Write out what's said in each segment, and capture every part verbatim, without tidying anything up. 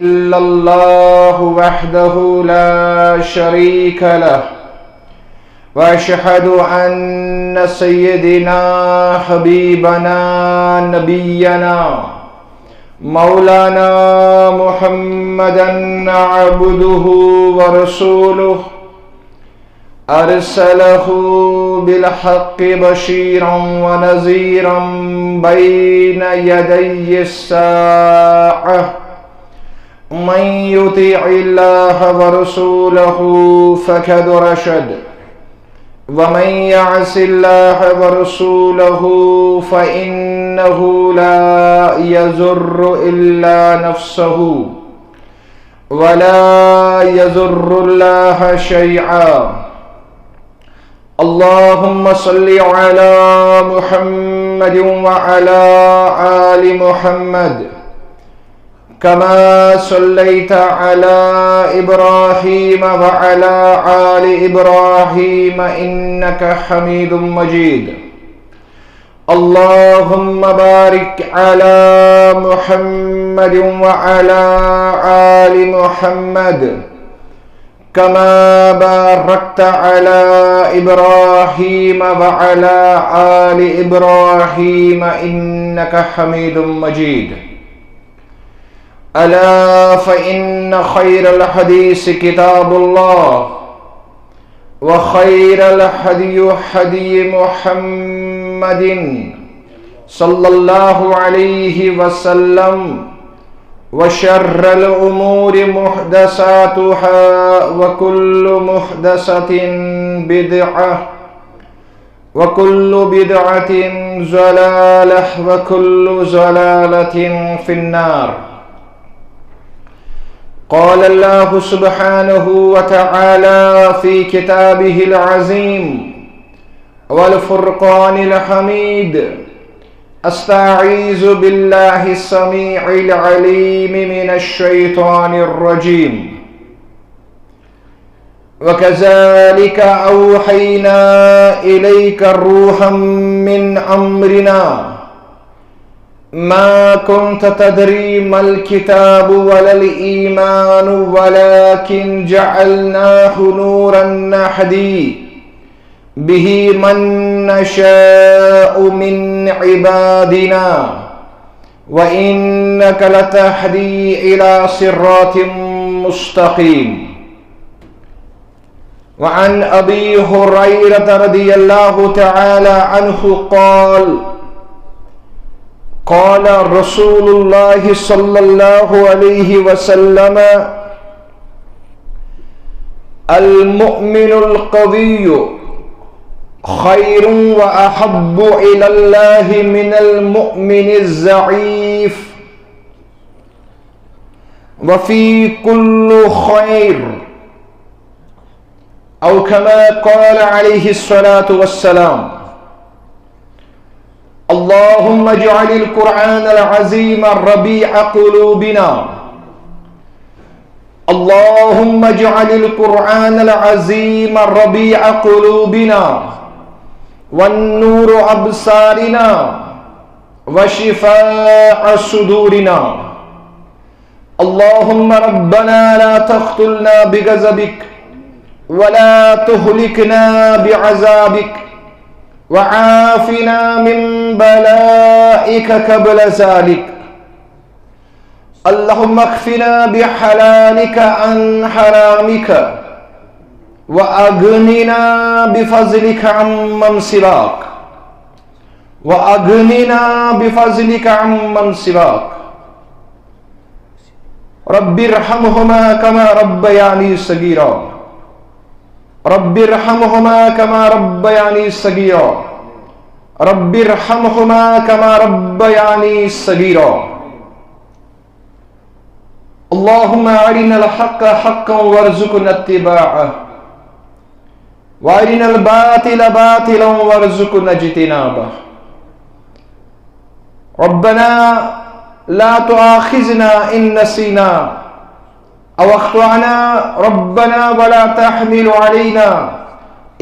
إلا الله وحده لا شريك له، وأشهد أن سيدنا حبيبنا نبينا مولانا محمدا عبده ورسوله، أرسله بالحق بشيرا ونذيرا بين يدي الساعة، من يطع الله ورسوله فقد رشد، ومن يعص الله ورسوله فإنه لا يضر إلا نفسه ولا يضر الله شيئا. اللهم صل على محمد وعلى آل محمد، كما صليت على إبراهيم وعلى آل إبراهيم إنك حميد مجيد. اللهم بارك على محمد وعلى آل محمد، كما باركت على إبراهيم وعلى آل إبراهيم إنك حميد مجيد. ألا فإن خير الحديث كتاب الله، وخير الهدي هدي محمد صلى الله عليه وسلم، وشر الأمور محدثاتها، وكل محدثة بدعة، وكل بدعة ضلالة، وكل ضلالة في النار. قال الله سبحانه وتعالى في كتابه العظيم والفرقان الحميد: أستعيذ بالله السميع العليم من الشيطان الرجيم. وكذلك أوحينا إليك روحا من أمرنا ما كنت تدري ما الكتاب ولا الإيمان ولكن جعلناه نورا نهدي به من نشاء من عبادنا وإنك لتهدي إلى صراط مستقيم. وعن أبي هريرة رضي الله تعالى عنه قال: قال رسول الله صلى الله عليه وسلم: المؤمن القوي خير وأحب إلى الله من المؤمن الضعيف، وفي كل خير، أو كما قال عليه الصلاة والسلام. اللهم اجعل القرآن العظيم ربيع قلوبنا. اللهم اجعل القرآن العظيم ربيع قلوبنا، والنور أبصارنا، وشفاء صدورنا. اللهم ربنا لا تقتلنا بغضبك، ولا تهلكنا بعذابك، وعافنا من بلائك قبل ذلك. اللهم اكفنا بحلالك عن حرامك، وأغننا بفضلك عمن سواك، وأغننا بفضلك عمن سواك. رب ارحمهما كما ربياني صغيرا. رب ارحمهما كما ربياني صغيرا. رب ارحمهما كما ربياني صغيرا. اللهم أرنا الحق حقا وارزقنا اتباعه، وأرنا الباطل باطلا وارزقنا اجتنابه. ربنا لا تؤاخذنا إن نسينا أو أخطأنا، ربنا ولا تحمل علينا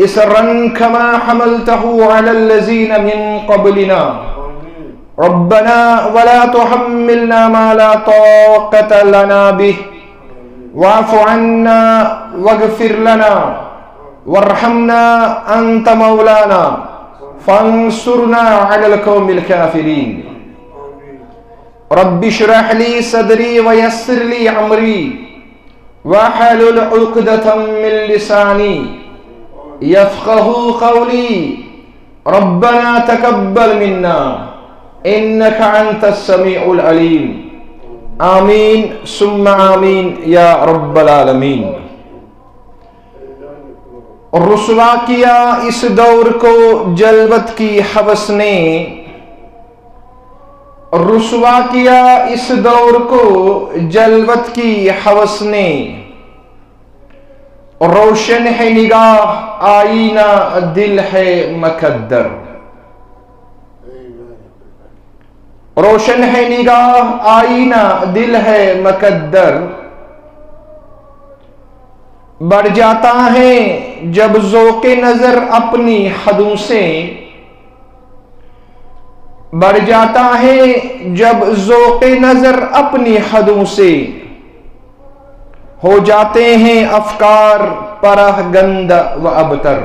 إصرا كما حملته على الذين من قبلنا. ربنا ولا تحملنا ما لا طاقة لنا به واعف عنا واغفر لنا وارحمنا أنت مولانا فانصرنا على القوم الكافرين. رب اشرح لي صدري ويسر لي أمري واحلل عقدة من لساني يفقهوا قولي. ربنا تقبل منا إنك أنت السميع العليم. آمين ثم آمين يا رب العالمين. رسوا کیا اس دور کو جلوت کی ہوس نے، رسوا کیا اس دور کو جلوت کی ہوس نے، روشن ہے نگاہ آئینہ دل ہے مکدر۔ روشن ہے نگاہ آئینہ دل ہے مکدر، بڑھ جاتا ہے جب ذوق نظر اپنی حدوں سے، بڑھ جاتا ہے جب ذوق نظر اپنی حدوں سے، ہو جاتے ہیں افکار پرہ گند و ابتر۔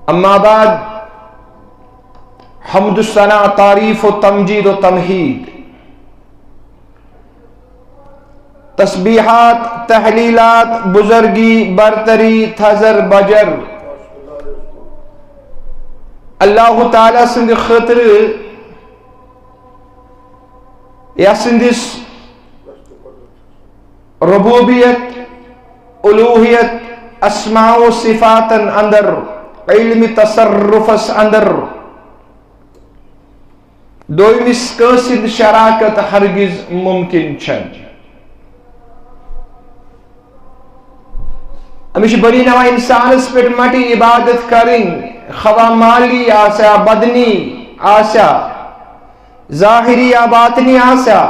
اما بعد، حمد و ثنا، تعریف و تمجید و تمہید، تسبیحات، تحلیلات، بزرگی، برتری، تھزر بجر، اللہ تعالیٰ سٕنٛدِ خٲطرٕ، یَس سٕنٛدِس ربوبیت، الوہیت، اسماء و صفاتن اندر، علم تصرفس اندر، دویمس کٲنٛسہِ ہٕنٛز شراکت ہرگز ممکن چھنہٕ۔ أمِس چھِ بنی نوع انسانس پٮ۪ٹھ مٹی عبادت کرٕنۍ، خواہ مالی آسیا، بدنی آسیا، ظاہری یا باطنی آسیا،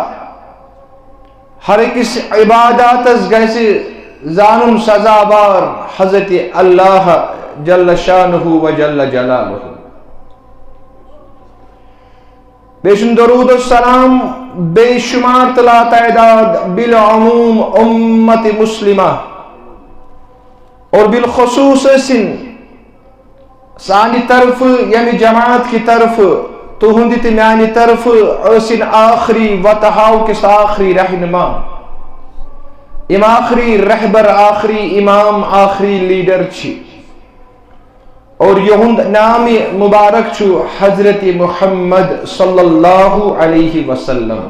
ہر أکِس عباداتس گژھِ زانُن سزاوار حضرت اللہ جل شانہ و جل جلالہ۔ بیٚیہِ چھُنہٕ درود و سلام بے شمار تہٕ لا تعداد بالعموم امت مسلمہ اور بالخصوص ٲسِن سانہِ طرفہٕ، ییٚمہِ جماعت کہِ طرفہٕ، تُہنٛدِ تہٕ میانہِ طرفہٕ ٲسِن آخری وتہٕ ہاو کِس آخری رہنما، یِم آخری رہبر، آخری امام، آخری لیڈر چھِ۔ اور یِہُنٛد نام مبارک چھُ حضرت محمد صلی اللہ علیہ وسلم۔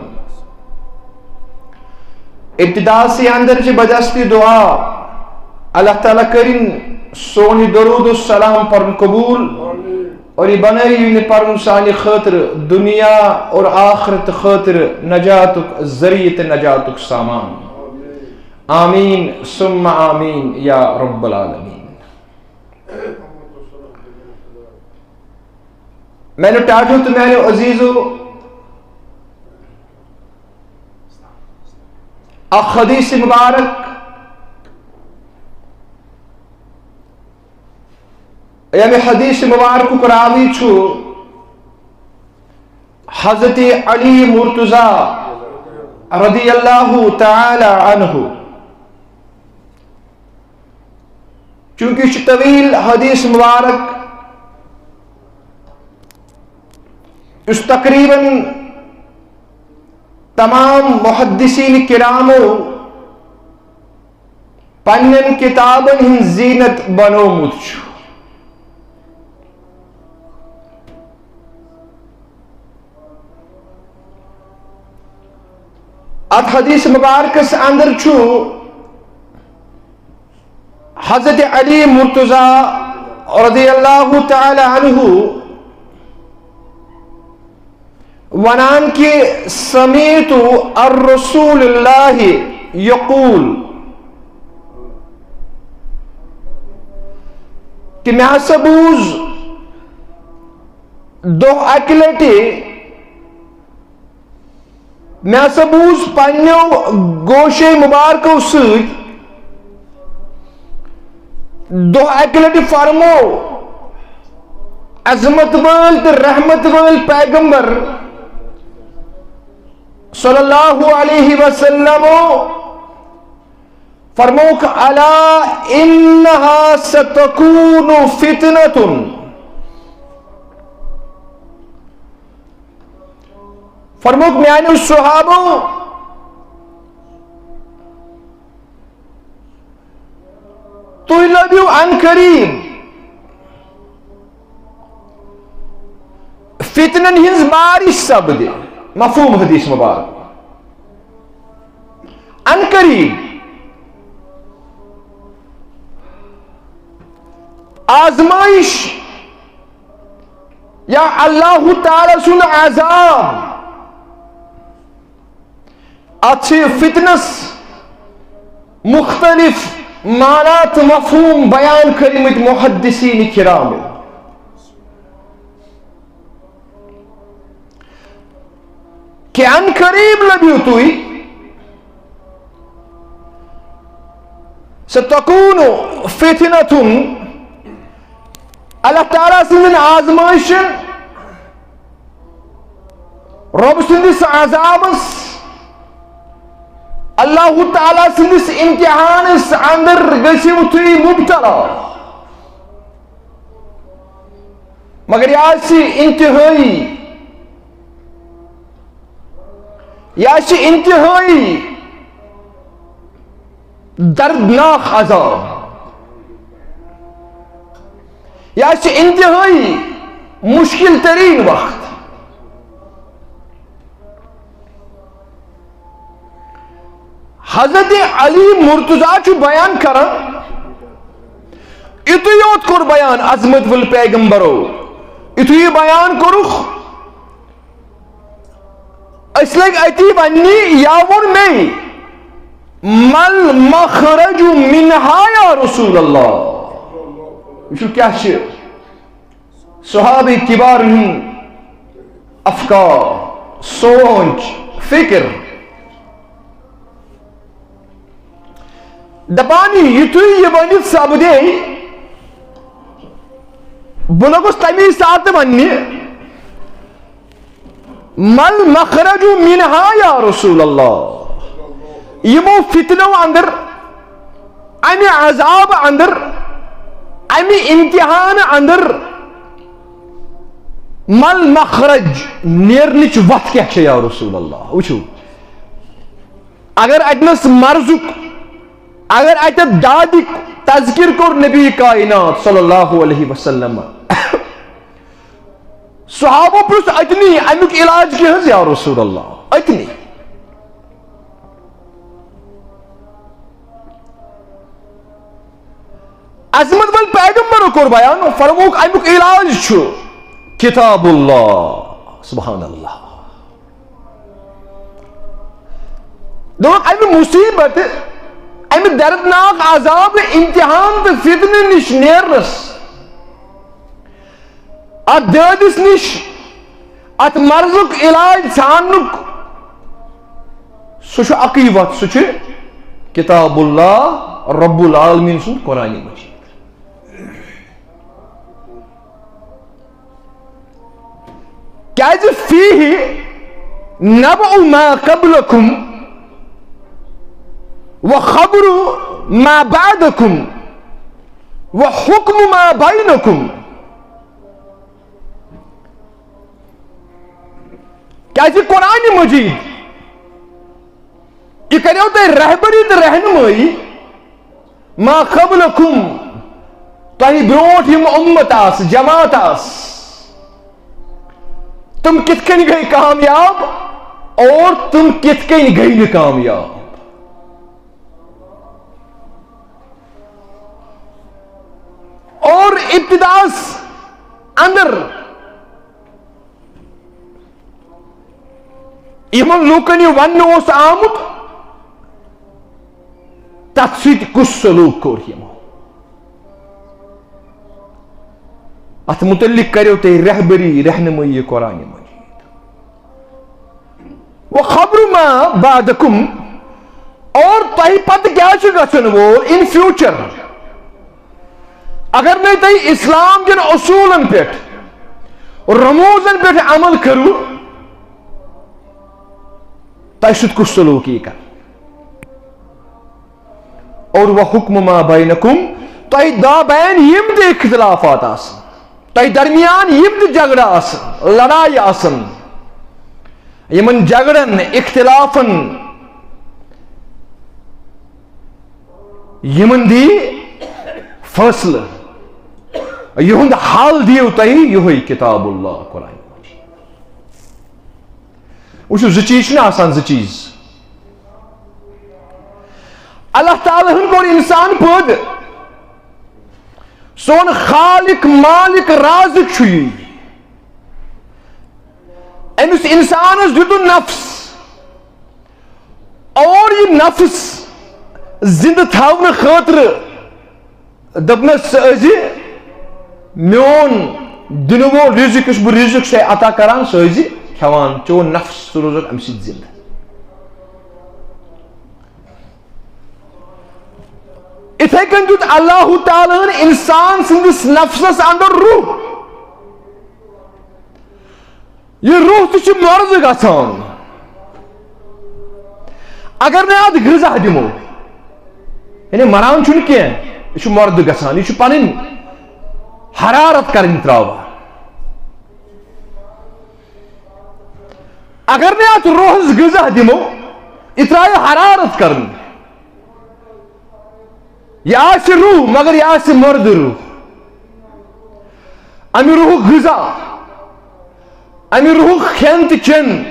ابتدا سے اندر چھِ بدستی دعا، اللہ تعالیٰ کٔرِن سون یہِ درود و سلام پرُن قبول اور یہِ بنٲیِن پرُن سانہِ خٲطرٕ دنیا اور آخرت خٲطرٕ نجاتُک ذریعہ تہٕ نجاتُک سامان۔ آمین ثم آمین یا رب العالمین۔ میانیو ٹاٹھو تہٕ میانیو عزیزو، اکھ حدیث مبارک، ییٚمہِ حدیث مبارکُک راوی چھُ حضرت علی مرتضی رضی اللہ تعالی عنہ۔ چونکہ یہِ چھُ طویل حدیث مبارک، یُس تقریباً تمام محدثین کرامو پننٮ۪ن کتابن ہٕنٛز زینت بنوومُت چھُ۔ اتھ حدیث مبارکس اندر چھُ حضرت علی مرتضی رضی اللہ تعالی عنہ ونان کہ سمعت الرسول اللہ یقول، کہ مےٚ ہسا بوٗز دۄہ اکہِ لٹہِ، مےٚ ہسا بوٗز پننیو گوشے مبارکو سۭتۍ دۄہ اکہِ لٹہِ فرمو عظمت وٲلۍ تہٕ رحمت وٲلۍ پیغمبر صلی اللہ علیہ وسلم فرمووُکھ، "الا انها ستکون فتنة۔" فرمووُکھ، میانیو صحابو، تُہۍ لٔبِو عن قریب فتنن ہٕنٛز بارش سپدِ۔ مفہوم حدیث مبارک، عن قریب آزمائش یا اللہ تعالی سُنٛد عذاب۔ اتھ چھِ فتنس مختلف معنات مفہوم بیان کٔرمٕتۍ محدثین کرامو۔ کہ عن قریب لٔبِو تُہۍ، ستکون فتنة، اللہ تعالیٰ سٕنٛدٮ۪ن آزمٲیشن، رۄب سٕنٛدِس عذابس، اللہ تعالیٰ سٕنٛدِس امتحانس اندر گٔژھِو تُہۍ مبتلا۔ مگر یہِ آسہِ انتہٲئی، یہِ آسہِ انتہٲئی دردناک عذاب، یہِ آسہِ انتہٲئی مشکل ترین وقت۔ حضرت علی مرتضیٰ چھُ بیان کران، یُتُے یوت کوٚر بیان عظمت ول پیغمبرو، یُتُے یہِ بیان کوٚرُکھ، أسۍ لٔگۍ أتی وننہِ، یا ووٚن مے، "ما المخرج منها یا رسول اللہ؟" وٕچھِو کیٛاہ چھِ صحابہ کبار ہٕنٛدۍ افکار، سونچ، فکر۔ دپان، یُتھُے یہِ ؤنِتھ سپدے، بہٕ لوٚگُس تمی ساتہٕ وننہِ، "ما المخرج منها یا رسول اللہ؟" یِمو فتنو اندر، امہِ عذاب اندر، امہِ امتحان اندر، ما المخرج، نیرنٕچ وتھ کیٛاہ چھےٚ یا رسول اللہ؟ وٕچھِو، اگر اتنس مرضُک، اگر اتہِ دادِک تذکر کوٚر نبی کائنات صلی اللہ علیہ وسلم، صحابو پرُژھ اتنی، امیُک علاج کیٛاہ حظ یا رسول اللہ؟ اتنی۔ عظمت ول پیغمبرو کوٚر بیان، فرمووُکھ، امیُک علاج چھُ کتاب اللہ۔ سبحان اللہ۔ دوٚپُکھ، امہِ مصیبت، امہِ دردناک عذاب، امتحان تہٕ فتنہٕ نِش نیرنس، اتھ دٲدِس نِش، اتھ مرضُک علاج ژھانڈنُک، سُہ چھُ اکٕے وتھ، سُہ چھُ کتاب اللہ، رب العالمین سُنٛد قرآن مجید۔ کیازِ فیہ نبأ ما قبلکم و خبر ما بعدکم و حکم ما بینکم۔ کیازِ قرآن مجید، یہِ کریو تۄہہِ رہبری تہٕ رہنمٲیی ما قبلکم، تۄہہِ برونٹھ یِم امت آسہٕ، جماعت آسہٕ، تِم کِتھ کٔنۍ گٔے کامیاب اور تِم کِتھ کٔنۍ گٔے نہٕ کامیاب۔ اور ابتداس اندر یِمن لوٗکن یہِ وننہٕ اوس آمُت، تتھ سۭتۍ کُس سلوک کوٚر یِمو؟ اتھ متعلق کریو تۄہہِ رہبری، رہنمٲیی قرآن مجید۔ وخبر ما بعدکم، اور تۄہہِ پتہٕ کیٛاہ چھُ گژھن وول in future؟ اگر نہٕ تۄہہِ اسلام کٮ۪ن اصوٗلن پٮ۪ٹھ، رموزن پٮ۪ٹھ عمل کرو، تۄہہِ سۭتۍ کُس سلوکی کرِ؟ اور وحکم ما بینکم، تۄہہِ دۄہ بین یِم تہِ اختلافات آسن، تۄہہِ درمیان یِم تہِ جھگڑٕ آسن، لڑایہِ آسن، یِمن جھگڑن، اختلافن، یِمن دی فٲصلہٕ، یِہُنٛد حل دِیِو تۄہہِ یِہوٚے کتاب اللہ، قرآن مجید۔ وٕچھِو، زٕ چیٖز چھِنہٕ آسان، زٕ چیٖز۔ اللہ تعالیٰ ہن کوٚر انسان پٲدٕ۔ سون خالق، مالک، رازق چھُ یی۔ أمِس انسانس دیُتُن نفس۔ اور یہِ نفس زندٕ تھاونہٕ خٲطرٕ دوٚپنَس، "ژٕ ٲسۍ زِ میون دِنہٕ وول رِزق، یُس بہٕ رِزق چھُسے عطا کران، سُہ ٲسۍ زِ کھٮ۪وان، چون نفس، ژٕ روزکھ اَمہِ سۭتۍ زِندٕ۔" اِتھَے کٔنۍ دیُت اللہ تعالیٰ ہن انسان سٕنٛدِس نفسس اندر روح۔ یہِ روح تہِ چھُ مۄردٕ گژھان۔ اگر نہٕ اتھ غذا دِمو، یعنی مران چھُنہٕ کینٛہہ، یہِ چھُ مۄردٕ گژھان، یہِ چھُ پنٕنۍ حرارت کرٕنۍ تراوان۔ اگر نہٕ اتھ روحس غذا دِمو، یہِ ترایہِ حرارت کرٕنۍ۔ یہِ آسہِ روح، مگر یہِ آسہِ مۄردٕ روح۔ امہِ روحُک غذا، امہِ روحُک کھٮ۪ن تہٕ چٮ۪ن،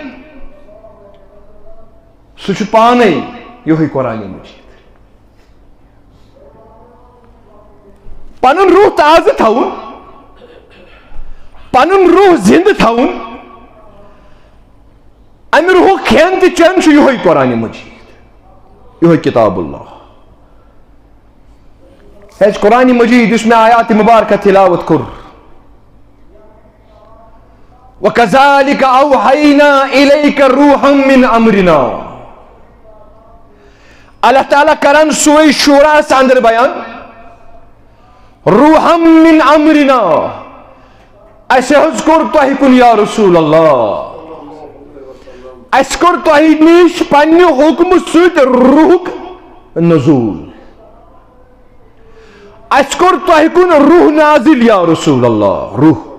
سُہ چھُ پانے یِہوٚے قرآن مجید۔ پنُن روح تازٕ تھاوُن، پنُن روح زندٕ تھاوُن، امہِ روحُک کھٮ۪ن تہٕ چٮ۪ن چھُ یِہوٚے قرآن مجید، یِہوٚے کتاب اللہ۔ ہے، قرآن مجید، یُس مےٚ آیات مبارکہ تلاوت کوٚر، "وَكَذَلِكَ أَوْحَيْنَا إِلَيْكَ رُوحًا مِّنْ أَمْرِنَا"۔ اللہ تعالیٰ کران سوے شورا اندر بیان، "رُوحًا مِّنْ أَمْرِنَا"۔ اسہِ حظ کوٚر تۄہہِ کُن یا رسول اللہ، اسہِ کوٚر تۄہہِ نِش پننہِ حکمہٕ سۭتۍ روحُک نزول، اسہِ کوٚر تۄہہِ کُن روح نازل یا رسول اللہ، روح۔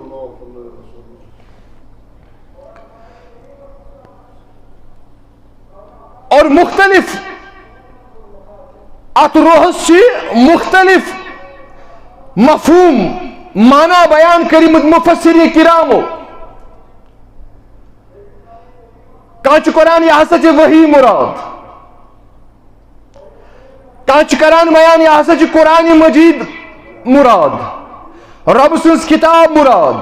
اور مختلف، اتھ روحس چھِ مختلف مفہوم، معنی بیان کٔرمٕتۍ مفسرین کرامو۔ کانٛہہ چھُ کران، یہِ ہسا چھِ وحی مراد۔ کانٛہہ چھُ کران بیان، یہِ ہسا چھِ قرآن مجید مراد، رب سٕنٛز کتاب مراد،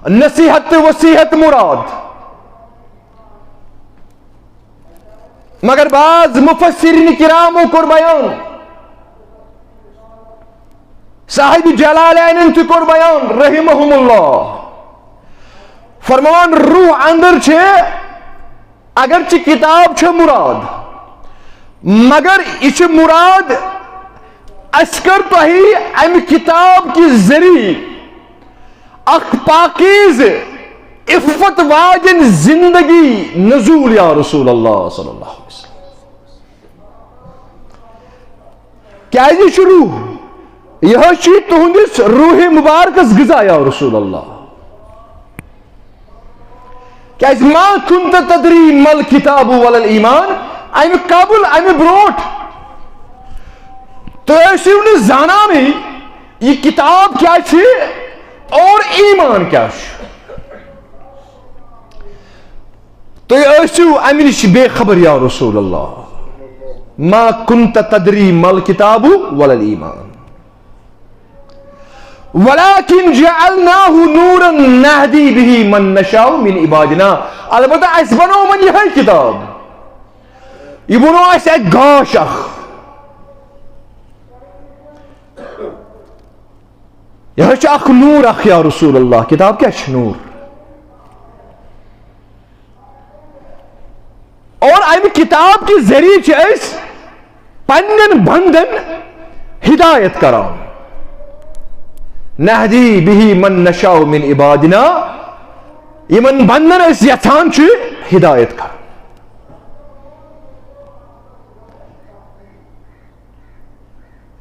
نصیحت تہٕ وصیحت مراد۔ مگر بعض مفسرین کرامو کوٚر بیان، صاحب جلالینن تہِ کوٚر بیان رحمہم اللہ، فرمان، روح اندر چھِ، اگرچہ کتاب چھِ مراد، مگر یہِ چھِ مراد، اسہِ کٔر تۄہہِ امہِ کتاب کہِ ذریعہ اکھ پاکیز عفت واجن زندگی نزول یا رسول اللہ صلی اللہ علیہ وسلم۔ کیازِ یہِ چھُ روح؟ یہِ حظ چھُ تُہنٛدِس روح مبارکس غذا یا رسول اللہ۔ کیازِ ما كنت تدري ما الكتاب ولا الإيمان، امہِ قبل، امہِ برونٹھ تُہۍ ٲسِو نہٕ زانانٕے یہِ کتاب کیاہ چھِ اور ایمان کیاہ چھُ۔ تُہۍ ٲسِو امہِ نِش بے خبر یا رسول اللہ۔ ما كنت تدري ما الكتاب ولا الإيمان ولكن جعلناه نورا نهدي به من نشاء من عبادنا۔ البتہ اسہِ بنوو وۄنۍ یِہے کتاب، یہِ بنوو اسہِ اکھ گاش اکھ۔ یہِ حظ چھُ اکھ نور اکھ یا رسول اللہ۔ کتاب کیاہ چھِ؟ نور۔ اور امہِ کتاب کہِ ذریعہ چھِ أسۍ پننٮ۪ن بندن ہدایت کران۔ نهدي به من نشاء من عبادنا، یِمن بندن أسۍ یژھان چھِ ہدایت کرُن۔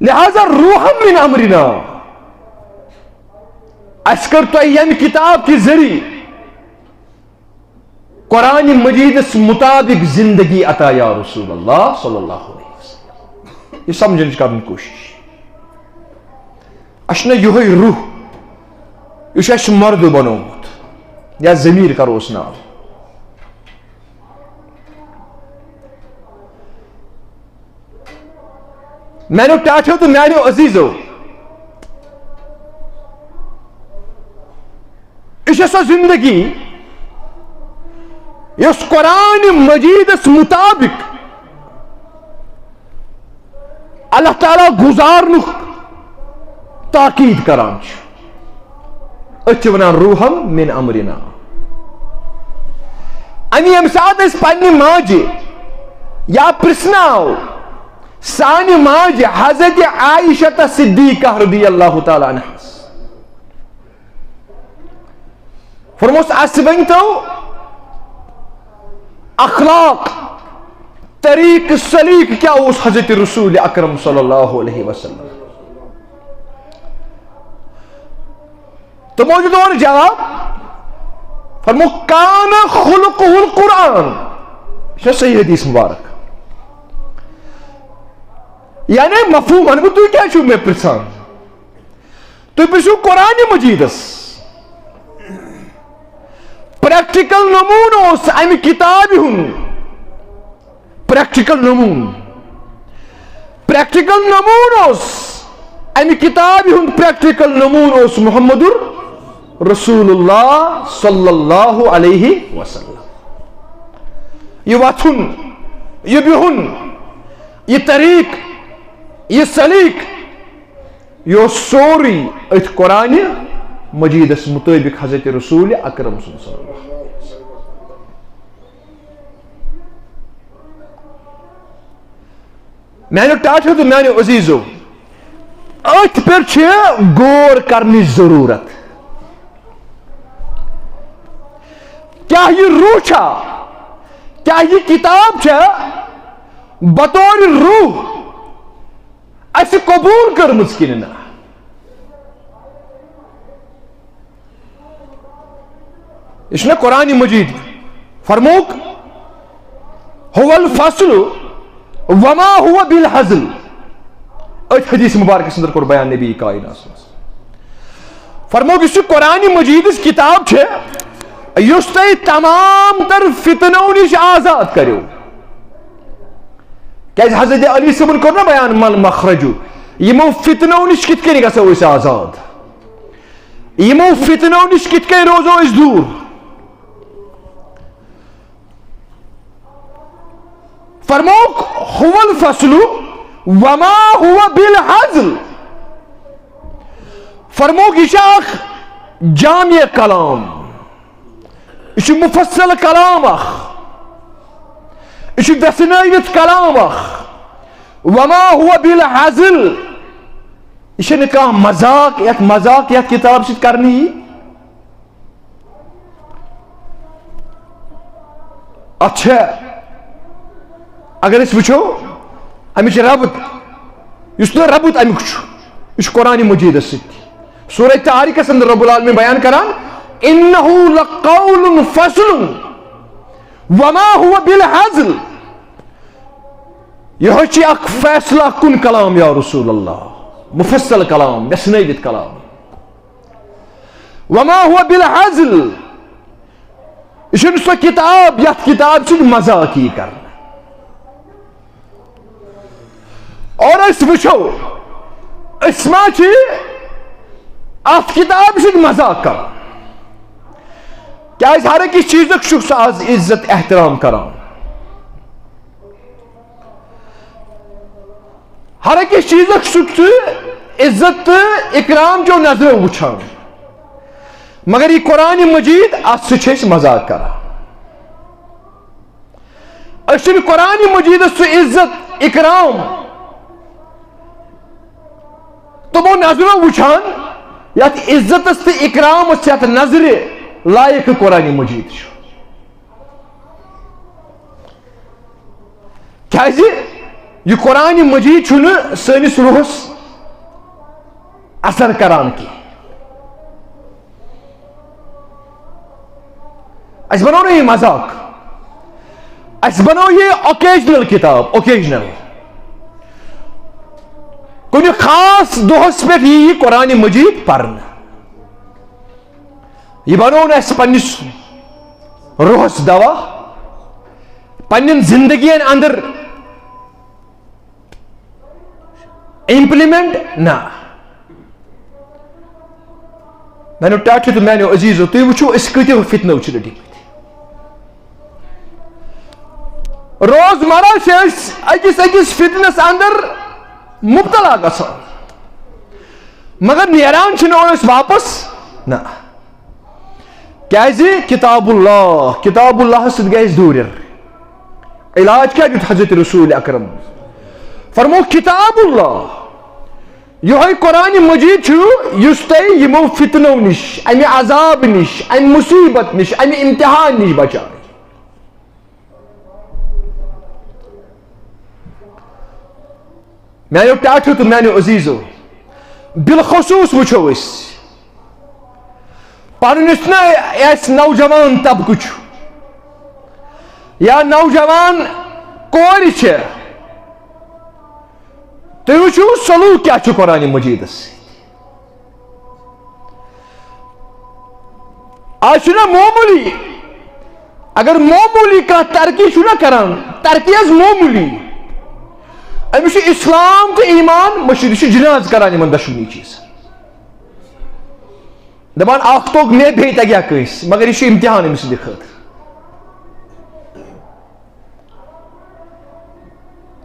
لہذا روحم من امرنا، اسہِ کٔر تۄہہِ ییٚمہِ کتاب کہِ ذٔریعہٕ قرآن مجیدس مطابق زندگی عطا، یا رسول اللہ صلی اللہ علیہ وسلم۔ یہِ سمجھنٕچ کرٕنۍ کوٗشش۔ اسہِ چھُنہ یِہوٚے روح، یہِ چھُ اسہِ مردٕ بنومُت، یا ضمیر کروس ناو۔ میانیو ٹاٹھیو تہٕ میانیو عزیزو، یہِ چھےٚ سۄ زندگی یۄس قرآن مجیدس مطابق اللہ تعالیٰ گزارنُک تاکید کران چھُ۔ أتھۍ چھِ ونان روحم من امرنا۔ اَمہِ ییٚمہِ ساتہٕ أسۍ پننہِ ماجہِ یا پرژھناو سانہِ ماجہِ حضرت عائشہ صدیقہ رضی اللہ تعالیٰ عنہس، فرموس، اسہِ ؤنۍ تو اخلاق، طریقہٕ سلیقہٕ کیٛاہ اوس حضرت رسول اکرم صلی اللہ علیہ وسلم؟ تِمو دیُت اورٕ جواب، فرموو، کان خلقہ القرآن۔ یہِ چھا صحیح حدیث مبارک؟ یعنی مفہوم، وَنہٕ بہٕ، تُہۍ کیٛازِ چھِو مےٚ پرٛژھان؟ تُہۍ پرٛژھِو قرآن مجیدس۔ پریکٹیکل نموٗنہٕ اوس امہِ کتابہِ ہُنٛد، پریکٹیکل نموٗنہٕ۔ پریکٹیکل نموٗنہٕ اوس امہِ کتابہِ ہُنٛد، پریکٹیکل نموٗنہٕ اوس محمد رسول اللہ صلی اللہ علیہ وسلم۔ یہِ وۄتھُن، یہِ بِہُن، یہِ طریٖق، یہِ سلیٖق، یہِ اوس سورُے أتھۍ قرآنِ مجیدس مُطٲبِق حضرت رسول اکرم سُنٛد صلی اللہ علیہ وسلم۔ میانیو ٹاٹھیو تہٕ میانیو عزیزو، أتھۍ پٮ۪ٹھ چھِ غور کرنٕچ ضروٗرت۔ کیٛاہ یہِ روح چھا؟ کیٛاہ یہِ کتاب چھا بطور روح اسہِ قبول کٔرمٕژ کِنہٕ نہ؟ یہِ چھُنہ قرآن مجید فرموک، "هو الفصل وما هو بالهزل"۔ أتھۍ حدیث مبارکس اندر کوٚر بیان نبی کائنات۔ فرموک، یُس یہِ قرآن مجیدٕچ کتاب چھِ، یُس تۄہہِ تمام تر فتنو نِش آزاد کریو۔ کیازِ حضرت علی صٲبن کوٚر نہ بیان، "ما المخرج"، یِمو فتنو نِش کِتھ کٔنۍ گژھو أسۍ آزاد، یِمو فتنو نِش کِتھ کٔنۍ روزو أسۍ دوٗر۔ فرموک، "هو الفصل وما هو بالهزل"۔ فرموک، یہِ چھُ اکھ جامع کلام، یہِ چھُ مفصل کلام اکھ، یہِ چھُ ویژھنٲوِتھ کلام اکھ۔ "وما هو بالهزل"، یہِ چھُنہٕ کانٛہہ مذاق، یتھ مذاق یتھ کتاب سۭتۍ کرنہٕ یی۔ اچھا، اگر أسۍ وٕچھو، امِچ ربط، یُس نہٕ ربط امیُک چھُ، یہِ چھُ قرآن مجیدس سۭتۍ۔ سورہ طارقس اندر رب العالمین بیان کران، "انہ لقول فصل وما هو بالهزل"۔ یہِ چھُ اکھ فیصلہ کُن کلام، یا رسول اللہ، مفصل کلام، ویژھنٲوِتھ کلام۔ وما هو بالهزل۔ یہِ چھُنہٕ سۄ کتاب یتھ کتاب سۭتۍ مذاق یی کرنہٕ۔ اور أسۍ وٕچھو، أسۍ ما چھِ اتھ کتابہِ سۭتۍ مذاق کران؟ کیازِ ہر أکِس چیزُک چھُکھ ژٕ از عزت احترام کران۔ ہر أکِس چیزُک چھُکھ ژٕ عزت تہٕ اکرام چو نظرو وٕچھان۔ مگر یہِ قرآن مجید، اتھ سۭتۍ چھِ أسۍ مذاق کران۔ أسۍ چھِنہٕ قرآن مجیدس سُہ عزت، اکرام تِمو نظرو وٕچھان، یتھ عزتس تہٕ اکرامس، یتھ نظرِ لایق قرآن مجید چھُ۔ کیازِ یہِ قرآن مجید چھُنہٕ سٲنِس روحس اثر کران کینٛہہ۔ اَسہِ بنوو نہٕ یہِ مذاق، اَسہِ بنوو یہِ اوکیجنل کتاب، اوکیجنل۔ کُنہِ خاص دۄہس پٮ۪ٹھ یی یہِ قرآن مجید پرنہٕ۔ یہِ بنوو نہٕ اَسہِ پننِس روحس دوا، پننٮ۪ن زندگین اندر امپلیمنٹ۔ نہ، میانیو ٹاٹھیو تہٕ میانیو عزیزو، تُہۍ وٕچھِو أسۍ کۭتیو فتنو چھِ رٔٹمٕتۍ۔ روزمرہ چھِ أسۍ أکِس أکِس فتنس اندر مبتلا گژھان، مگر نیران چھِنہٕ أسۍ واپس۔ نہ، کیازِ؟ کتاب اللہ، کتاب اللہ سۭتۍ گٔے أسۍ دوٗرِر۔ علاج کیٛاہ دیُت حضرت رسول اکرم؟ فرمو، کتاب اللہ، یِہوٚے قرآن مجید چھُ، یُس تۄہہِ یِمو فتنو نِش، امہِ عذاب نِش، امہِ مصیبت نِش، امہِ امتحان نِش بچاوِ۔ میانیو ٹاٹھیو تہٕ میانیو عزیزو، بالخصوص وٕچھو أسۍ، پنُن یُس نہ اَسہِ نوجوان طبقہٕ چھُ یا نوجوان کورِ چھِ، تُہۍ وٕچھِو سلوٗک کیٛاہ چھُ قرآن مجیدس سۭتۍ۔ آز چھُنہ معموٗلی، اگر معموٗلی کانٛہہ ترقی چھُنہ کران، ترقی آز معموٗلی، أمِس چھُ اسلام تہٕ ایمان مٔشِتھ، یہِ چھُ جناز کران یِمن دۄشوٕنی چیٖزن۔ دپان اکھ توٚگ مےٚ، بیٚیہِ تگہِ ہا کٲنٛسہِ، مگر یہِ چھُ امتحان أمۍ سٕنٛدِ خٲطرٕ۔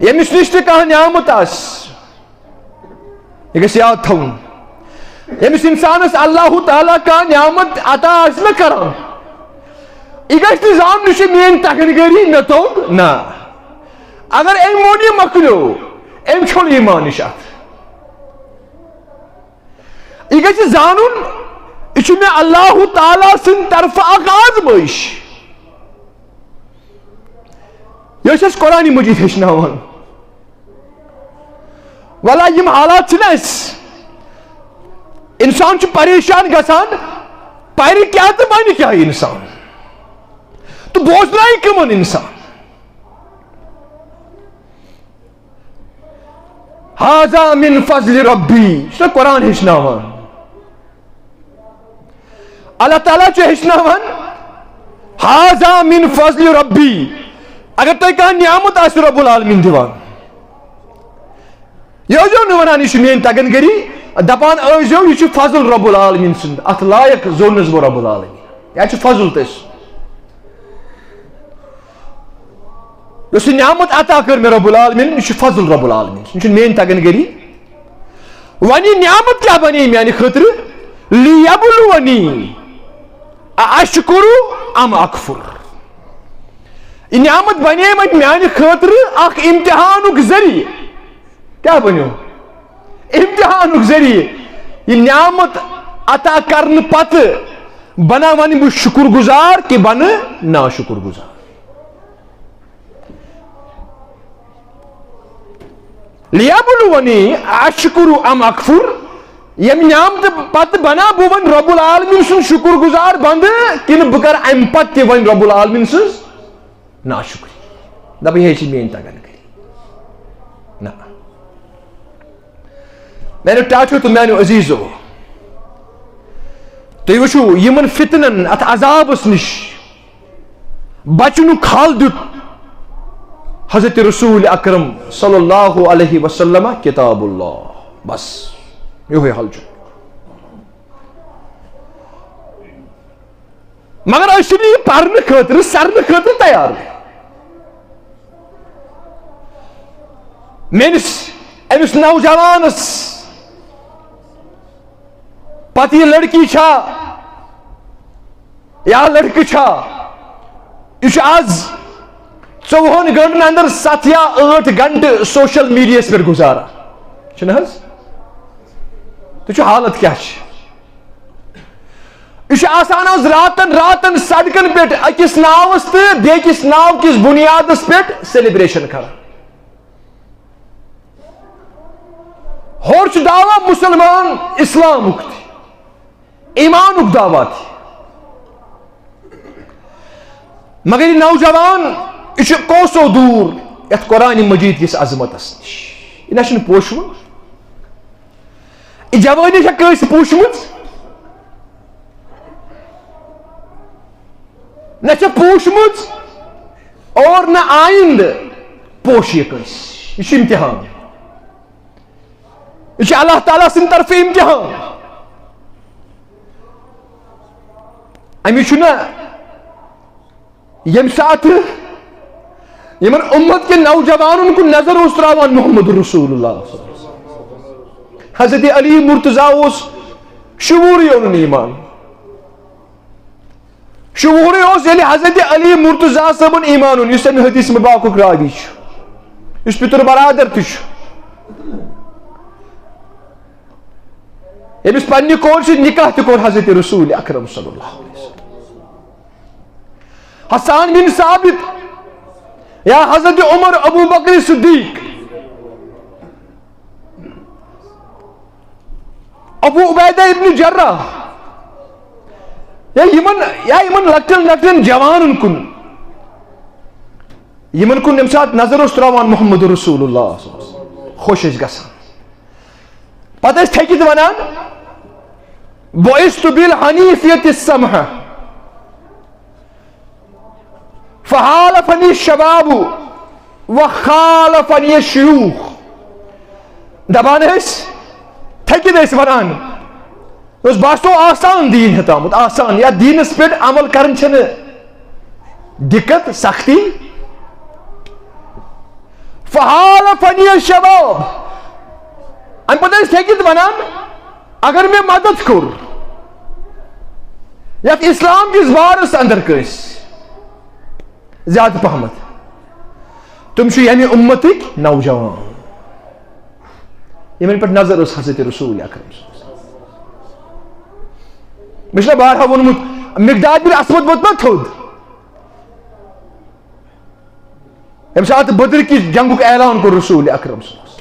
ییٚمِس نِش تہِ کانٛہہ نعمت آسہِ، یہِ گژھِ یاد تھاوُن۔ ییٚمِس اِنسانَس اللہ تعالیٰ کانٛہہ نعمت عطا آسہِ نہ کران، یہِ گژھِ نہٕ زانُن، یہِ چھِ میٛٲنۍ تگن گٔری، مےٚ توٚگ نہ۔ اگر أمۍ ووٚن، یہِ مۄکلیو، أمۍ چھوٚل ایٖمان نِش اَتھ۔ یہِ گژھِ زانُن، یہِ چھُ مےٚ اللہ تعالیٰ سٕنٛدِ طرفہٕ اکھ آزمٲیش۔ یہِ چھِ اَسہِ قرآن مجید ہیٚچھناوان۔ ولا یِم حالات چھِنہ اَسہِ، اِنسان چھُ پریشان گژھان، پرِ کیٛاہ تہٕ وَنہِ کیٛاہ اِنسان، تہٕ بوزنایہِ کٕمن اِنسان۔ ہذا من فضل ربی، یہِ چھُ قرآن ہیٚچھناوان۔ اللہ تعالیٰ چھُ ہیٚچھناوان، ہذا من فضل ربی۔ اگر تۄہہِ کانٛہہ نعمت آسہِ رب العالمین دِوان، یہِ ٲسۍزیو نہٕ وَنان، یہِ چھُ میٛٲنۍ تگن گٔری، دَپان ٲسۍزیو، یہِ چھُ فضل رب العالمین سُنٛد، اَتھ لایق زوننَس بہٕ رب العالمین۔ یہِ چھُ فضل تٔمۍ سُنٛد۔ یۄس یہِ نعمت عطا کٔر مےٚ رب العالمین، یہِ چھُ فضل رب العالمین سُنٛد، یہِ چھُنہٕ میٛٲنۍ تگن گٔری۔ وۄنۍ یہِ نعمت کیٛاہ بنے میٛانہِ خٲطرٕ؟ لیبلونی ااشکر ام اکفر۔ یہِ نعمت بنے وۄنۍ میٛانہِ خٲطرٕ اکھ امتحانُک ذٔریعہٕ۔ کیٛاہ بنیو؟ امتحانُک ذٔریعہٕ۔ یہِ نعمت عطا کرنہٕ پتہٕ بناوان بہٕ شُکر گزار کہِ بنہٕ ناشُکر گزار۔ لیبلونی اشکر ام اکفر، ییٚمہِ نعمتہٕ پتہٕ بنا بہٕ وۄنۍ رب العالمین سُنٛد شُکر گزار بندٕ، کِنہٕ بہٕ کرٕ امہِ پتہٕ تہِ وۄنۍ رب العالمین سٕنٛز ناشُکری؟ دپان، یہِ ہے چھِ میٛٲنۍ تگن گٔری۔ نہ۔ میانیو ٹاٹھیو تہٕ میانیو عزیزو، تُہۍ وٕچھِو یِمن فتنن، اتھ عذابس نِش بچنُک حل دیُت حضرت رسول اکرم صلی اللہ علیہ وسلم، کتاب اللہ۔ بس، یِہوٚے حل چھُ۔ مگر أسۍ چھِنہٕ یہِ پرنہٕ خٲطرٕ، سرنہٕ خٲطرٕ تیار۔ میٲنِس أمِس نوجوانس پتہٕ یہِ لڑکی چھا یا لڑکہٕ چھا، یہِ چھُ آز ژوٚوُہن گٲنٛٹن اندر ستھ یا ٲٹھ گھنٹہٕ سوشل میڈیاہس پٮ۪ٹھ گُزاران، چھُنہٕ حظ؟ تہٕ چھُ حالت کیٛاہ چھِ؟ یہِ چھُ آسان آز راتن راتن سڑکن پٮ۪ٹھ أکِس ناوس تہٕ بیٚکِس ناو کِس بُنیادس پٮ۪ٹھ سیلیبریشن کران۔ ہورٕ چھُ دعویٰ مسلمان اسلامُک تہِ، ایمانُک دعویٰ تہِ۔ مگر یہِ نوجوان، یہِ چھُ کوسو دوٗر یتھ قرآن مجید کِس عظمتس نِش۔ یہِ نہ چھُنہٕ پوشمُت۔ یہِ جوٲنی چھےٚ کٲنٛسہِ پوٗچھمٕژ؟ نہ چھےٚ پوٗچھمٕژ اور نہ آیندٕ پوشہِ یہِ کٲنٛسہِ۔ یہِ چھُ امتحان۔ یہِ چھُ اللہ تعالیٰ سٕنٛدِ طرفہٕ امتحان۔ أمِس چھُنہ ییٚمہِ ساتہٕ یِمن اُمت کٮ۪ن نوجوانن کُن نظر اوس تراوان محمد رسول اللہ، حضرت علی مرتضیٰ اوس شعوٗرٕے اوٚنُن ایمان۔ شعوٗرٕے اوس ییٚلہِ حضرت علی مرتضیٰ صٲبُن ایمان اوٚن، یُس اَمہِ حدیث مبارکُک راوی چھُ، یُس پِتُر برادر تہِ چھُ۔ ییٚمِس پننہِ کورِ سۭتۍ نکاح تہِ کوٚر حضرت رسول اکرم صلی اللہ علیہ وسلم۔ حسان بن ثابت یا حضرت عمر، ابو بکر صدیق، ابو عبیدہ ابن جراح، یا یِمن، یا یِمن لۄکٹٮ۪ن لۄکٹٮ۪ن جوانن کُن، یِمن کُن ییٚمہِ ساتہٕ نظر اوس تراوان محمد رسول اللہ، خۄش ٲسۍ گژھان۔ پتہٕ ٲسۍ تھٔکِتھ ونان، "بعثت بالحنیفیت السمحہ، فحالفنی الشباب وخالفنی الشیوخ۔" دپان ٲسۍ، تھٔکِتھ ٲسۍ ونان، اوس باسو آسان دیٖن ہیٚتھ آمُت، آسان، یا دیٖنس پٮ۪ٹھ عمل کرٕنۍ چھنہٕ دِقت، سختی۔ فحالفنی الشباب۔ امہِ پتہٕ ٲسۍ تھٔکِتھ ونان، اگر مےٚ مدد کوٚر یتھ اسلام کِس بارس اندر کٲنٛسہِ زیادٕ پہمتھ، تِم چھِ ییٚمہِ اُمتٕکۍ نوجوان، یِمن پٮ۪ٹھ نظر ٲس حضرت رسول اکرم صلی اللہ علیہ وسلم۔ مےٚ چھُنہ بارہا ووٚنمُت، مقداد بن اسود ووٚتھ نہ تھوٚد؟ ییٚمہِ ساتہٕ بدر کِس جنگُک اعلان کوٚر رسول اکرم صلی اللہ علیہ وسلم،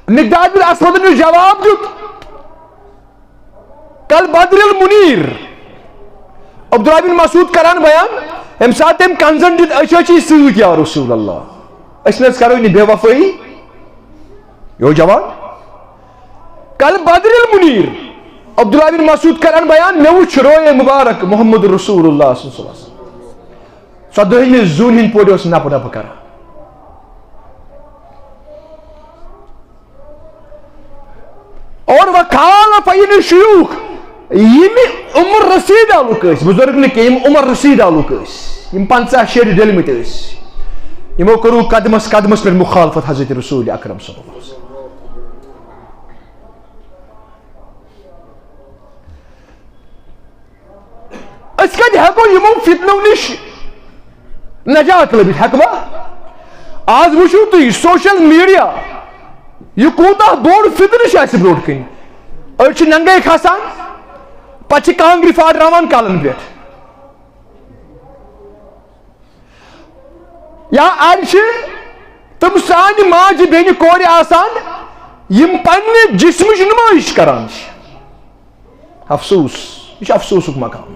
مقداد بن اسودن یُس جواب دیُت، کل بدر المنیر۔ عبداللہ بن مسعود کران بیان، ییٚمہِ ساتہٕ تٔمۍ کنزن دیُت، "أسۍ حظ چھِ سۭتۍ یا رسول اللہ، أسۍ نہ حظ کرو نہٕ بے وفٲیی۔" یو جوان، کل بدر المنیر۔ عبداللہ بن مسعود کران بیان، مےٚ وُچھ روئے مبارک محمد رسول اللہ صلی اللہ علیہ وسلم۔ ژۄدٲہمہِ زوٗنہِ ہٕنٛدۍ پٲٹھۍ اوس نپہٕ نپہٕ کران۔ اور وخالفنی الشیوخ، یِم عمر رسیدہ لُکھ ٲسۍ، بزرگ نہٕ کینٛہہ، یِم عمر رسیدہ لُکھ ٲسۍ، یِم پنژاہ شیٹھ ڈٔلمٕتۍ ٲسۍ، یِمو کٔرٕو قدمس قدمس پٮ۪ٹھ مخالفت حضرت رسول اکرم صلی اللہ علیہ وسلم۔ أسۍ کتہِ ہٮ۪کو یِمو فتنو نِش نجات لٔبِتھ؟ ہٮ۪کوا؟ آز وٕچھِو تُہۍ سوشل میڈیا، یہِ کوٗتاہ بوٚڑ فتنہٕ چھُ اَسہِ برونٛٹھ کَنہِ۔ أڑۍ چھِ ننگے کھسان، پتہٕ چھِ کانٛگرِ پھاٹراوان کلن پٮ۪ٹھ۔ یا اَڑِ چھِ تِم سانہِ ماجہِ بیٚنہِ کورِ آسان، یِم پننہِ جسمٕچ نُمٲیِش کران چھِ۔ افسوس، یہِ چھُ افسوسُک مقام۔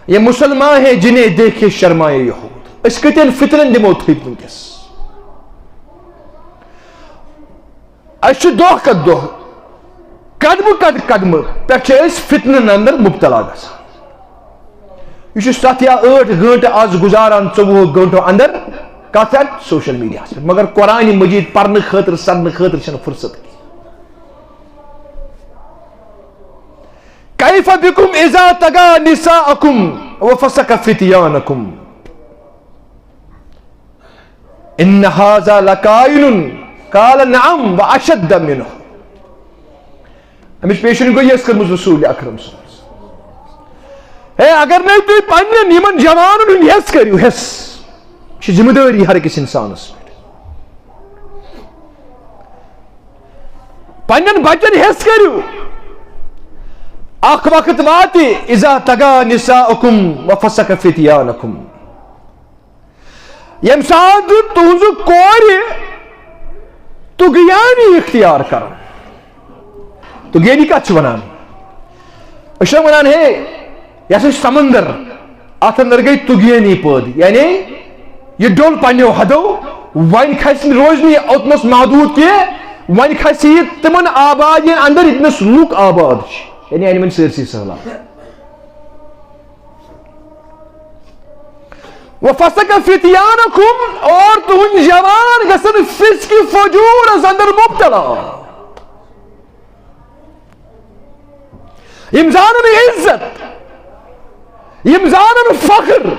یہ مسلمان ہے جنہیں دیکھ کے شرمائے یہود۔ أسۍ کتٮ۪ن فتنن دِمو تھٔپۍ وٕنکیٚس؟ أسۍ چھِ دۄہ کھۄتہٕ دۄہ، قدمہٕ کھۄتہٕ قدمہٕ پٮ۪ٹھ چھِ أسۍ فتنن اندر مبتلا گژھان۔ یہِ چھُ ستھ یا ٲٹھ گٲنٹہٕ از گُزاران، ژوٚوُہ گٲنٹو اندر کتھ اَتھ سوشل میڈیاہس پٮ۪ٹھ، مگر قرآن مجید پرنہٕ خٲطرٕ، سرنہٕ خٲطرٕ چھنہٕ فرصت کینٛہہ۔ کیف بکم اذا طغی نساءکم وفسق فتیانکم۔ ان ھذا لکائن، قال نعم واشد منہ۔ امِچ پیشن گوٚو یس کٔرمٕژ رسول اکرم صلی اللہ علیہ وسلم۔ ہے، اگر نہٕ تُہۍ پننٮ۪ن یِمن جوانن ہُنٛد حٮ۪س کٔرِو، حٮ۪س، یہِ چھِ ذمہٕ دٲری ہر أکِس انسانس پٮ۪ٹھ۔ پننٮ۪ن بچن حٮ۪س کٔرِو، اکھ وقت واتہِ، اذا طغى نساؤكم وفسق فتيانكم، ییٚمہِ ساتہٕ تُہنٛزٕ کورِ طغیانی اختیار کرن۔ طغیانی کتھ چھِ ونان؟ أسۍ چھِ ونان، ہے، یہِ ہسا چھُ سمندر، اتھ اندر گٔے طغیانی پٲدٕ، یعنی یہِ ڈوٚل پننیو حدو، وۄنۍ کھسہِ نہٕ، روزِ نہٕ یہِ اوٚتنس محدوٗد کینٛہہ، وۄنۍ کھسہِ یہِ تِمن آبادین اندر، ییٚتنس لُکھ آباد چھِ، یعنی انہِ وۄنۍ سٲرسٕے سہلاب۔ وفسق فتيانكم، اور تُہنٛدۍ جوان گژھن فسق فجورس اندر مبتلا۔ یِم زانن عزت، یِم زانن فخر،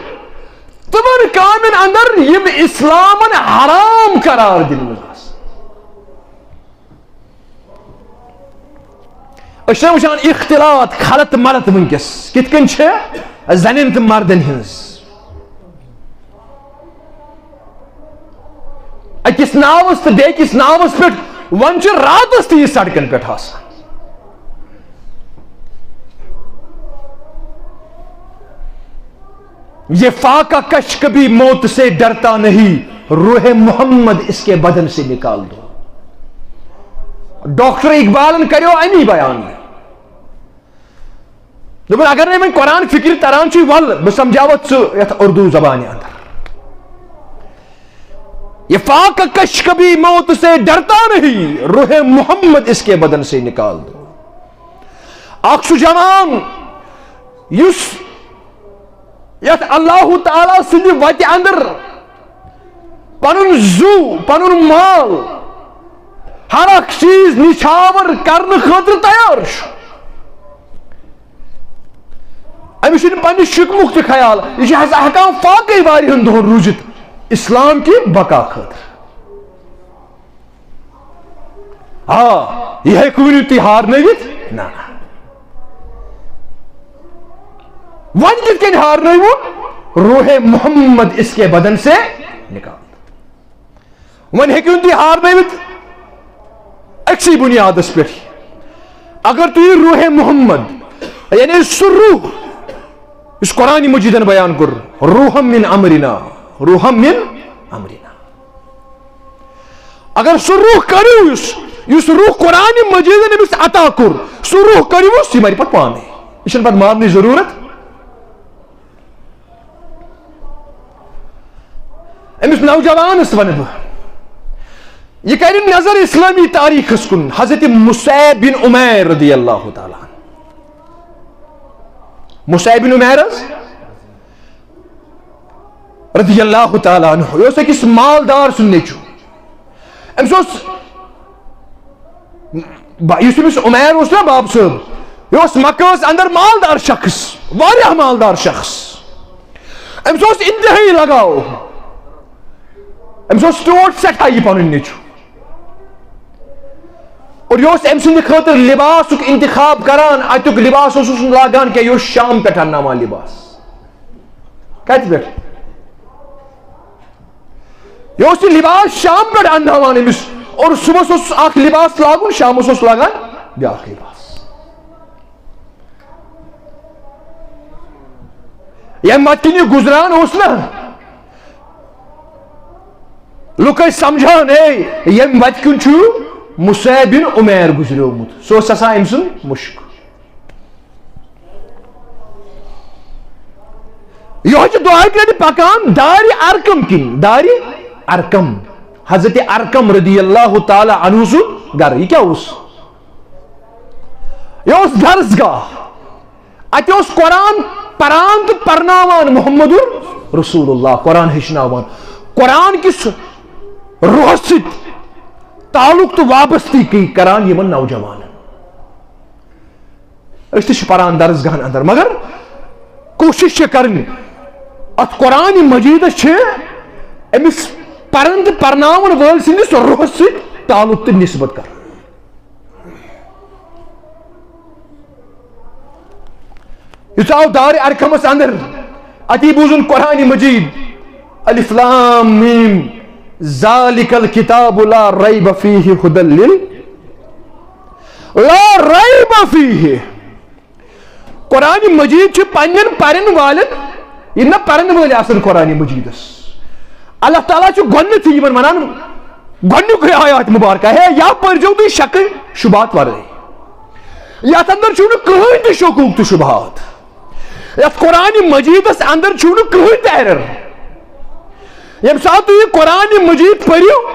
تِمن کامٮ۪ن اندر یِم اسلامن حرام قرار دِنہٕ آسہٕ۔ أسۍ چھِ وٕچھان اختلاط، خلط ملط وٕنکیٚس کِتھ کٔنۍ چھِ زنٮ۪ن تہٕ مردن ہٕنٛز۔ أکِس ناوس تہٕ بیٚکِس ناوس پٮ۪ٹھ وۄنۍ چھِ راتس تہِ یہِ سڑکن پٮ۪ٹھ آسان۔ یہ فاقہ کش کبھی موت سے ڈرتا نہیں، روح محمد اس کے بدن سے نکال دو۔ ڈاکٹر اقبالن کریو امی بیان۔ دوٚپُن، اگر نہٕ وۄنۍ قرآن فکرِ تران چھُے، ول بہٕ سمجھاوتھ ژٕ یتھ اردو زبانہِ اندر۔ یہ فاقہ کش کبھی موت سے ڈرتا نہیں، روح محمد اس کے بدن سے نکال دو۔ اکھ سُہ جوان یُس یتھ اللہ تعالیٰ سٕنٛدِ وتہِ اندر پنُن زُو، پنُن مال، ہر اکھ چیز نچھاور کرنہٕ خٲطرٕ تیار چھُ۔ أمِس چھُنہٕ پننہِ شکمُک تہِ خیال، یہِ چھُ ہسا ہٮ۪کان فاقے واریاہن دۄہن روٗزِتھ اسلام کہِ بقا خٲطرٕ۔ آ، یہِ ہیٚکہِ ؤنِتھ تُہۍ ہارنٲوِتھ؟ نہ، نہ۔ وۄنۍ کِتھ کٔنۍ ہارنٲوِو؟ روح محمد اس کے بدن سے نکال۔ وۄنۍ ہیٚکِو نہٕ تُہۍ ہارنٲوِتھ أکسٕے بُنیادس پٮ۪ٹھ۔ اگر تُہۍ روح محمد، یعنی سُہ روح یُس قرآن مجیدن بیان کوٚر، روحم من امرنا، روحم من امرنا۔ اگر سُہ روح کٔرِو، یُس، یُس روح قرآن مجیدن أمِس عطا کوٚر، سُہ روح کٔرِوُس، یہِ مرِ پتہٕ پانے۔ یہِ چھَنہٕ پتہٕ مارنٕچ ضروٗرت۔ أمِس نوجوانس ونہٕ بہٕ، یہِ کرِ نظر اسلامی تاریخس کُن، حضرت مصعب بن عمیر رضی اللہ تعالیٰ عنہ۔ مصعب بن عمیر حظ رضی اللہ تعالیٰ عنہ، یہِ اوس أکِس مالدار سُنٛد نیٚچوٗ۔ أمِس اوس، با-، یُس أمِس عمیر اوس نا باب صٲب، یہِ اوس مکہس اندر مالدار شخص، واریاہ مالدار شخص۔ أمِس اوس انتہٲیی لگاو، أمِس اوس ٹوٹھ سٮ۪ٹھاہ یہِ پنُن نیٚچوٗ۔ اور یہِ اوس أمۍ سٕنٛدِ خٲطرٕ لباسُک انتخاب کران، اَتیُک لباس اوسُس نہٕ لاگان کینٛہہ، یہِ اوس شام پٮ۪ٹھ انناوان لباس۔ کتہِ پٮ۪ٹھ؟ یہِ اوس یہِ لباس شام پٮ۪ٹھ انناوان أمِس، اور صبحس اوس اکھ لباس لاگُن، شامس اوس لاگان بیٛاکھ لباس۔ ییٚمہِ وتہِ کِنۍ یہِ گُزران اوس نا، لُکھ ٲسۍ سمجھان، ہے، ییٚمہِ وتہِ کِنۍ چھُ مصعب بن عمیر گُزریومُت، سُہ اوس آسان أمۍ سُنٛد مُشک۔ یِہوٚے چھُ دۄہے پٮ۪ٹھ پکان دارِ ارقم کِنۍ، دارِ ارقم، حضرت ارقم رضی اللہ تعالیٰ عنہ سُنٛد گرٕ۔ یہِ کیٛاہ اوس؟ یہِ اوس درسگاہ۔ اتہِ اوس قرآن پران تہٕ پرناوان محمد رسول اللہ، قرآن ہیٚچھناوان۔ قرآن کِس روحس سۭتۍ تعلق تہٕ وابستگی کران یِمن نوجوانن۔ أسۍ تہِ چھِ پران درسگاہن اندر، مگر کوٗشش چھِ کرٕنۍ اتھ قرآن مجیدس چھِ أمِس پرن تہٕ پرناون وٲلۍ سٕنٛدِس روحس سۭتۍ تعلق تہٕ نسبت کرٕنۍ۔ یہِ ژاو دارِ ارقمس اندر، اتی بوٗزُن قرآن مجید، الف لام میم، ذالک الکتاب لا ریب فیہ ہدی لل، لا ریب فیہ، قرآن مجید چھُ پننٮ۪ن پرن والٮ۪ن، یِم نہ پرن وٲلۍ آسن قرآن مجیدس، اللہ تعالیٰ چھُ گۄڈنیتھٕے یِمن ونان، گۄڈنیُکُے آیات مبارکہ، ہے، یا پٔرزیو تُہۍ شکہٕ شبہات ورٲے۔ یتھ اندر چھُنہٕ کٕہٕنۍ تہِ شکوک تہٕ شبہات۔ یتھ قرآن مجیدس اندر چھُنہٕ کٕہٕنۍ تہِ ایرر۔ ییٚمہِ ساتہٕ تُہۍ یہِ قرآن مجید پٔرِو،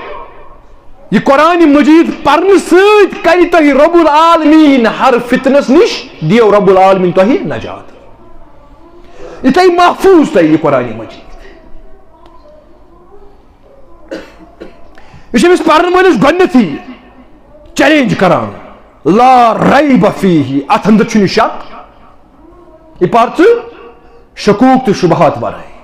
یہِ قرآن مجید پرنہٕ سۭتۍ کرِ تۄہہِ رب العالمین ہر فتنس نِش، دِیو رب العالمین تۄہہِ نجات۔ یہِ تھایہِ محفوظ تۄہہِ یہِ قرآن مجید۔ یہِ چھُ أمِس پرن وٲلِس گۄڈنیتھٕے چیلنج کران، لا ریب فیہ، اتھ اندر چھُنہٕ شک۔ یہِ پر ژٕ شکوک تہٕ شبہات ورٲے۔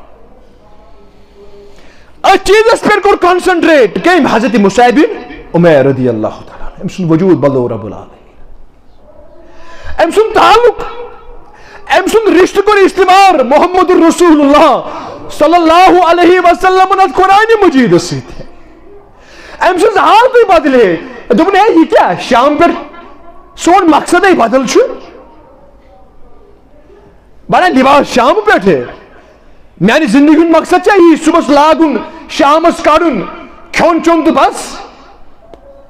أتھۍ چیٖزس پٮ۪ٹھ کوٚر concentrate کٔمۍ؟ حضرت مصعب بن عمیر رضی اللہ تعالیٰ عنہ۔ أمۍ سُنٛد وجود بدلو رب العالمین۔ أمۍ سُنٛد تعلق، أمۍ سُنٛد رشتہٕ کوٚر استوار محمد رسول اللہ صلی اللہ علیہ وسلم اتھ قرآن مجیدس سۭتۍ۔ أمۍ سٕنٛز حالتٕے بدلے۔ دوٚپُن، ہے، یہِ کیٛاہ؟ شام پٮ۪ٹھ سون مقصدے بدل چھُ۔ بڑا لباس شام پٮ۪ٹھ۔ میانہِ زندگی ہُنٛد مقصد چھا یی صبحس لاگُن، شامس کڑُن، کھیوٚن چیوٚن تہٕ بس؟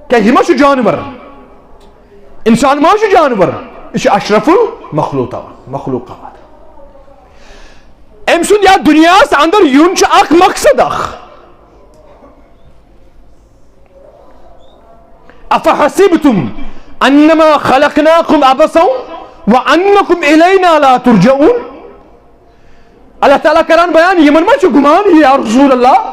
کیٛاہ یہِ ما چھُ جانور؟ انسان ما چھُ جانور؟ یہِ چھُ اشرف المخلوقات، مخلوقات۔ أمۍ سُنٛد یتھ دُنیاہس اندر یُن چھُ اکھ مقصد اکھ۔ افحسبتم انما خلقناکم عبثا وانکم الینا لا ترجعون۔ اللہ تعالیٰ کران بیان، یِمن ما چھُ گُمان، یا رسول اللہ،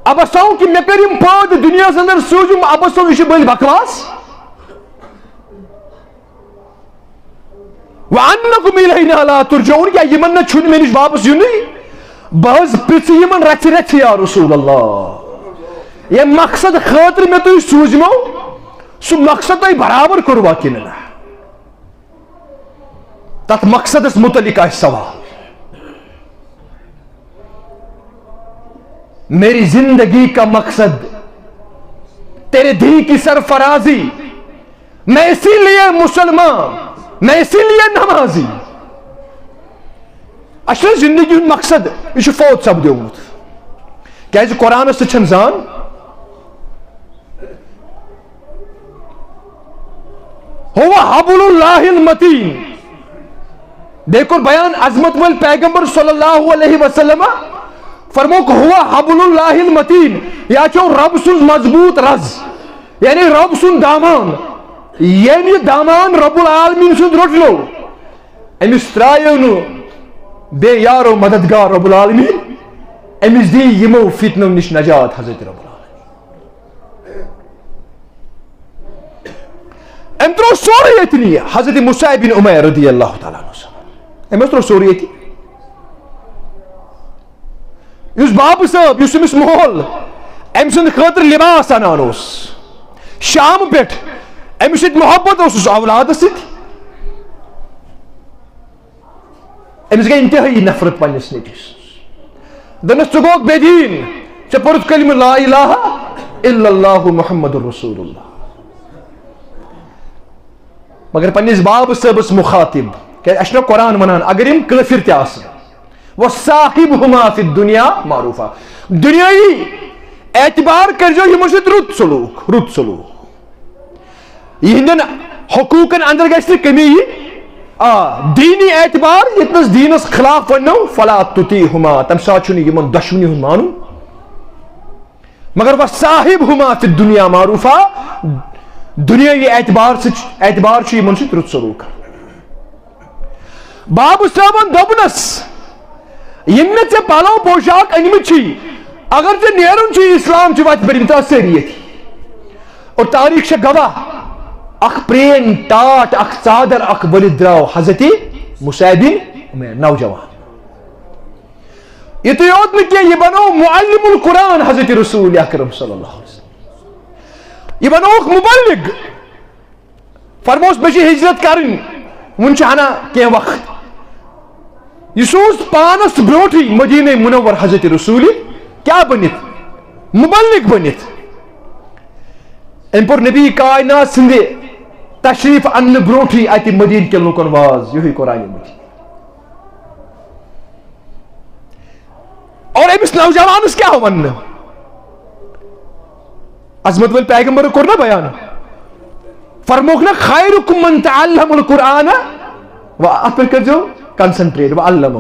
عبثا، کہِ مےٚ کٔرۍ یِم پٲدٕ دُنیاہس اندر، سوٗزِم عبثا، یہِ چھُ بٔلۍ بکواس۔ وَأَنَّكُمْ إِلَيْنَا لَا تُرْجَعُونَ، کیٛاہ یِمن نہ چھُنہٕ مےٚ نِش واپس یُنٕے؟ بہٕ حظ پرٛژھٕ یِمن رژھِ رژھِ، یا رسول اللہ، ییٚمہِ مقصد خٲطرٕ مےٚ تُہۍ سوٗزمو، سُہ مقصد تۄہہِ برابر کوٚروا کِنہٕ نہ؟ تتھ مقصدس متعلق آسہِ سوال۔ میری زندگی کا مقصد تیرے دین کی سرفرازی، میں اسی لیے مسلمان، میں اسی لیے نمازی۔ اصل زندگی ہُنٛد مقصد، یہِ چھُ فوت سپدیومُت۔ کیازِ قرآنس سۭتۍ چھَنہٕ زان۔ هو حبل اللہ المتین۔ بیٚیہِ کوٚر بیان عظمت وٲلۍ پیغمبر صلی اللہ علیہ وسلم، فرمووُکھ، "هو حبل اللہ المتین"، یا چھو رب سُنٛد مضبوط رز، یعنی رب سُنٛد دامان۔ ییٚمۍ یہِ دامان رب العالمین سُنٛد روٚٹ لو، أمِس ترٛایو نہٕ بیٚیہِ یارو مددگار رب العالمین، أمِس دی یِمو فتنو نِش نجات حضرت رب العالمین۔ أمۍ ترٛوو سورُے ییٚتہِ نِیہِ، حضرت مصعب بن عمیر رضی اللہ تعالیٰ عنہ۔ أمۍ حظ ترٛوو سورُے ییٚتہِ۔ یُس بابہٕ صٲب، یُس أمِس مول أمۍ سٕنٛدِ خٲطرٕ لباس اَنان اوس، شام پٮ۪ٹھ أمِس سۭتۍ محبت اوسُس اولادس سۭتۍ، أمِس گٔے انتہٲیی نفرت پننِس نیٚچوِس۔ دوٚپنَس، "ژٕ گوٚکھ بے دیٖن، ژےٚ پوٚرُتھ کلمہٕ لا الہ الا اللہ محمد رسول اللہ۔" مگر پننِس بابہٕ صٲبس مخاطب، کیازِ اَسہِ چھُنہ قرآن ونان، اگر یِم کٲفر تہِ آسن، "وصاحبهما فی الدنیا معروفا"، دنیاوی اعتبار کٔرزیو یِمن سۭتۍ رُت سلوک، رُت سلوک۔ یِہنٛدٮ۪ن حقوٗقن اندر گژھِ نہٕ کمی یِنۍ۔ آ، دیٖنی اعتبار، ییٚتنس دیٖنس خلاف وننو، "فلا تطیعهما"، تمہِ ساتہٕ چھُنہٕ یِمن دۄشونی ہُنٛد مانُن۔ مگر "وصاحبهما فی الدنیا معروفا"، دنیاوی اعتبار سۭتۍ، اعتبار چھُ یِمن سۭتۍ رُت سلوک کرُن۔ بابہٕ صٲبن دوٚپنس، "یِم مےٚ ژےٚ پلو پوشاک أنمٕتۍ چھی، اگر ژےٚ نیرُن چھُے اسلام چہِ وتہِ پٮ۪ٹھ، یِم ترٛاو سٲری ییٚتھی۔" اور تاریخ چھےٚ گواہ، اکھ پرٛینۍ ٹاٹھ، اکھ ژادر، اکھ ؤلِتھ درٛاو حضرت مصعب بن عمیر، نوجوان۔ یِتُے یوت نہٕ کینٛہہ، یہِ بنوو معلم القرآن حضرت رسول اکرم صلی اللہ علیہ وسلم۔ یہِ بنووُکھ مبلغ۔ فرموس، مےٚ چھِ ہجرت کرٕنۍ، وُنہِ چھُ ہنا کینٛہہ وقت۔ یہِ سوٗز پانس برونٛٹھٕے مدینہ منور حضرت رسول کیٛاہ بٔنِتھ؟ مبلغ بٔنِتھ۔ أمۍ پوٚر نبی کائنات سٕنٛدِ تشریف اننہٕ برونٹھٕے اتہِ مدینہ کٮ۪ن لوٗکن واز، یِہوٚے قرآن مجید۔ اور أمِس نوجوانس کیٛاہ وننہٕ؟ عظمت وٲلۍ پیغمبر کوٚر نا بیان، فرمووُکھ نا، "خیرکم من تعلم القرآن"، و اتھ پٮ۪ٹھ کٔرۍزیو concentrate، "وعلمہ"۔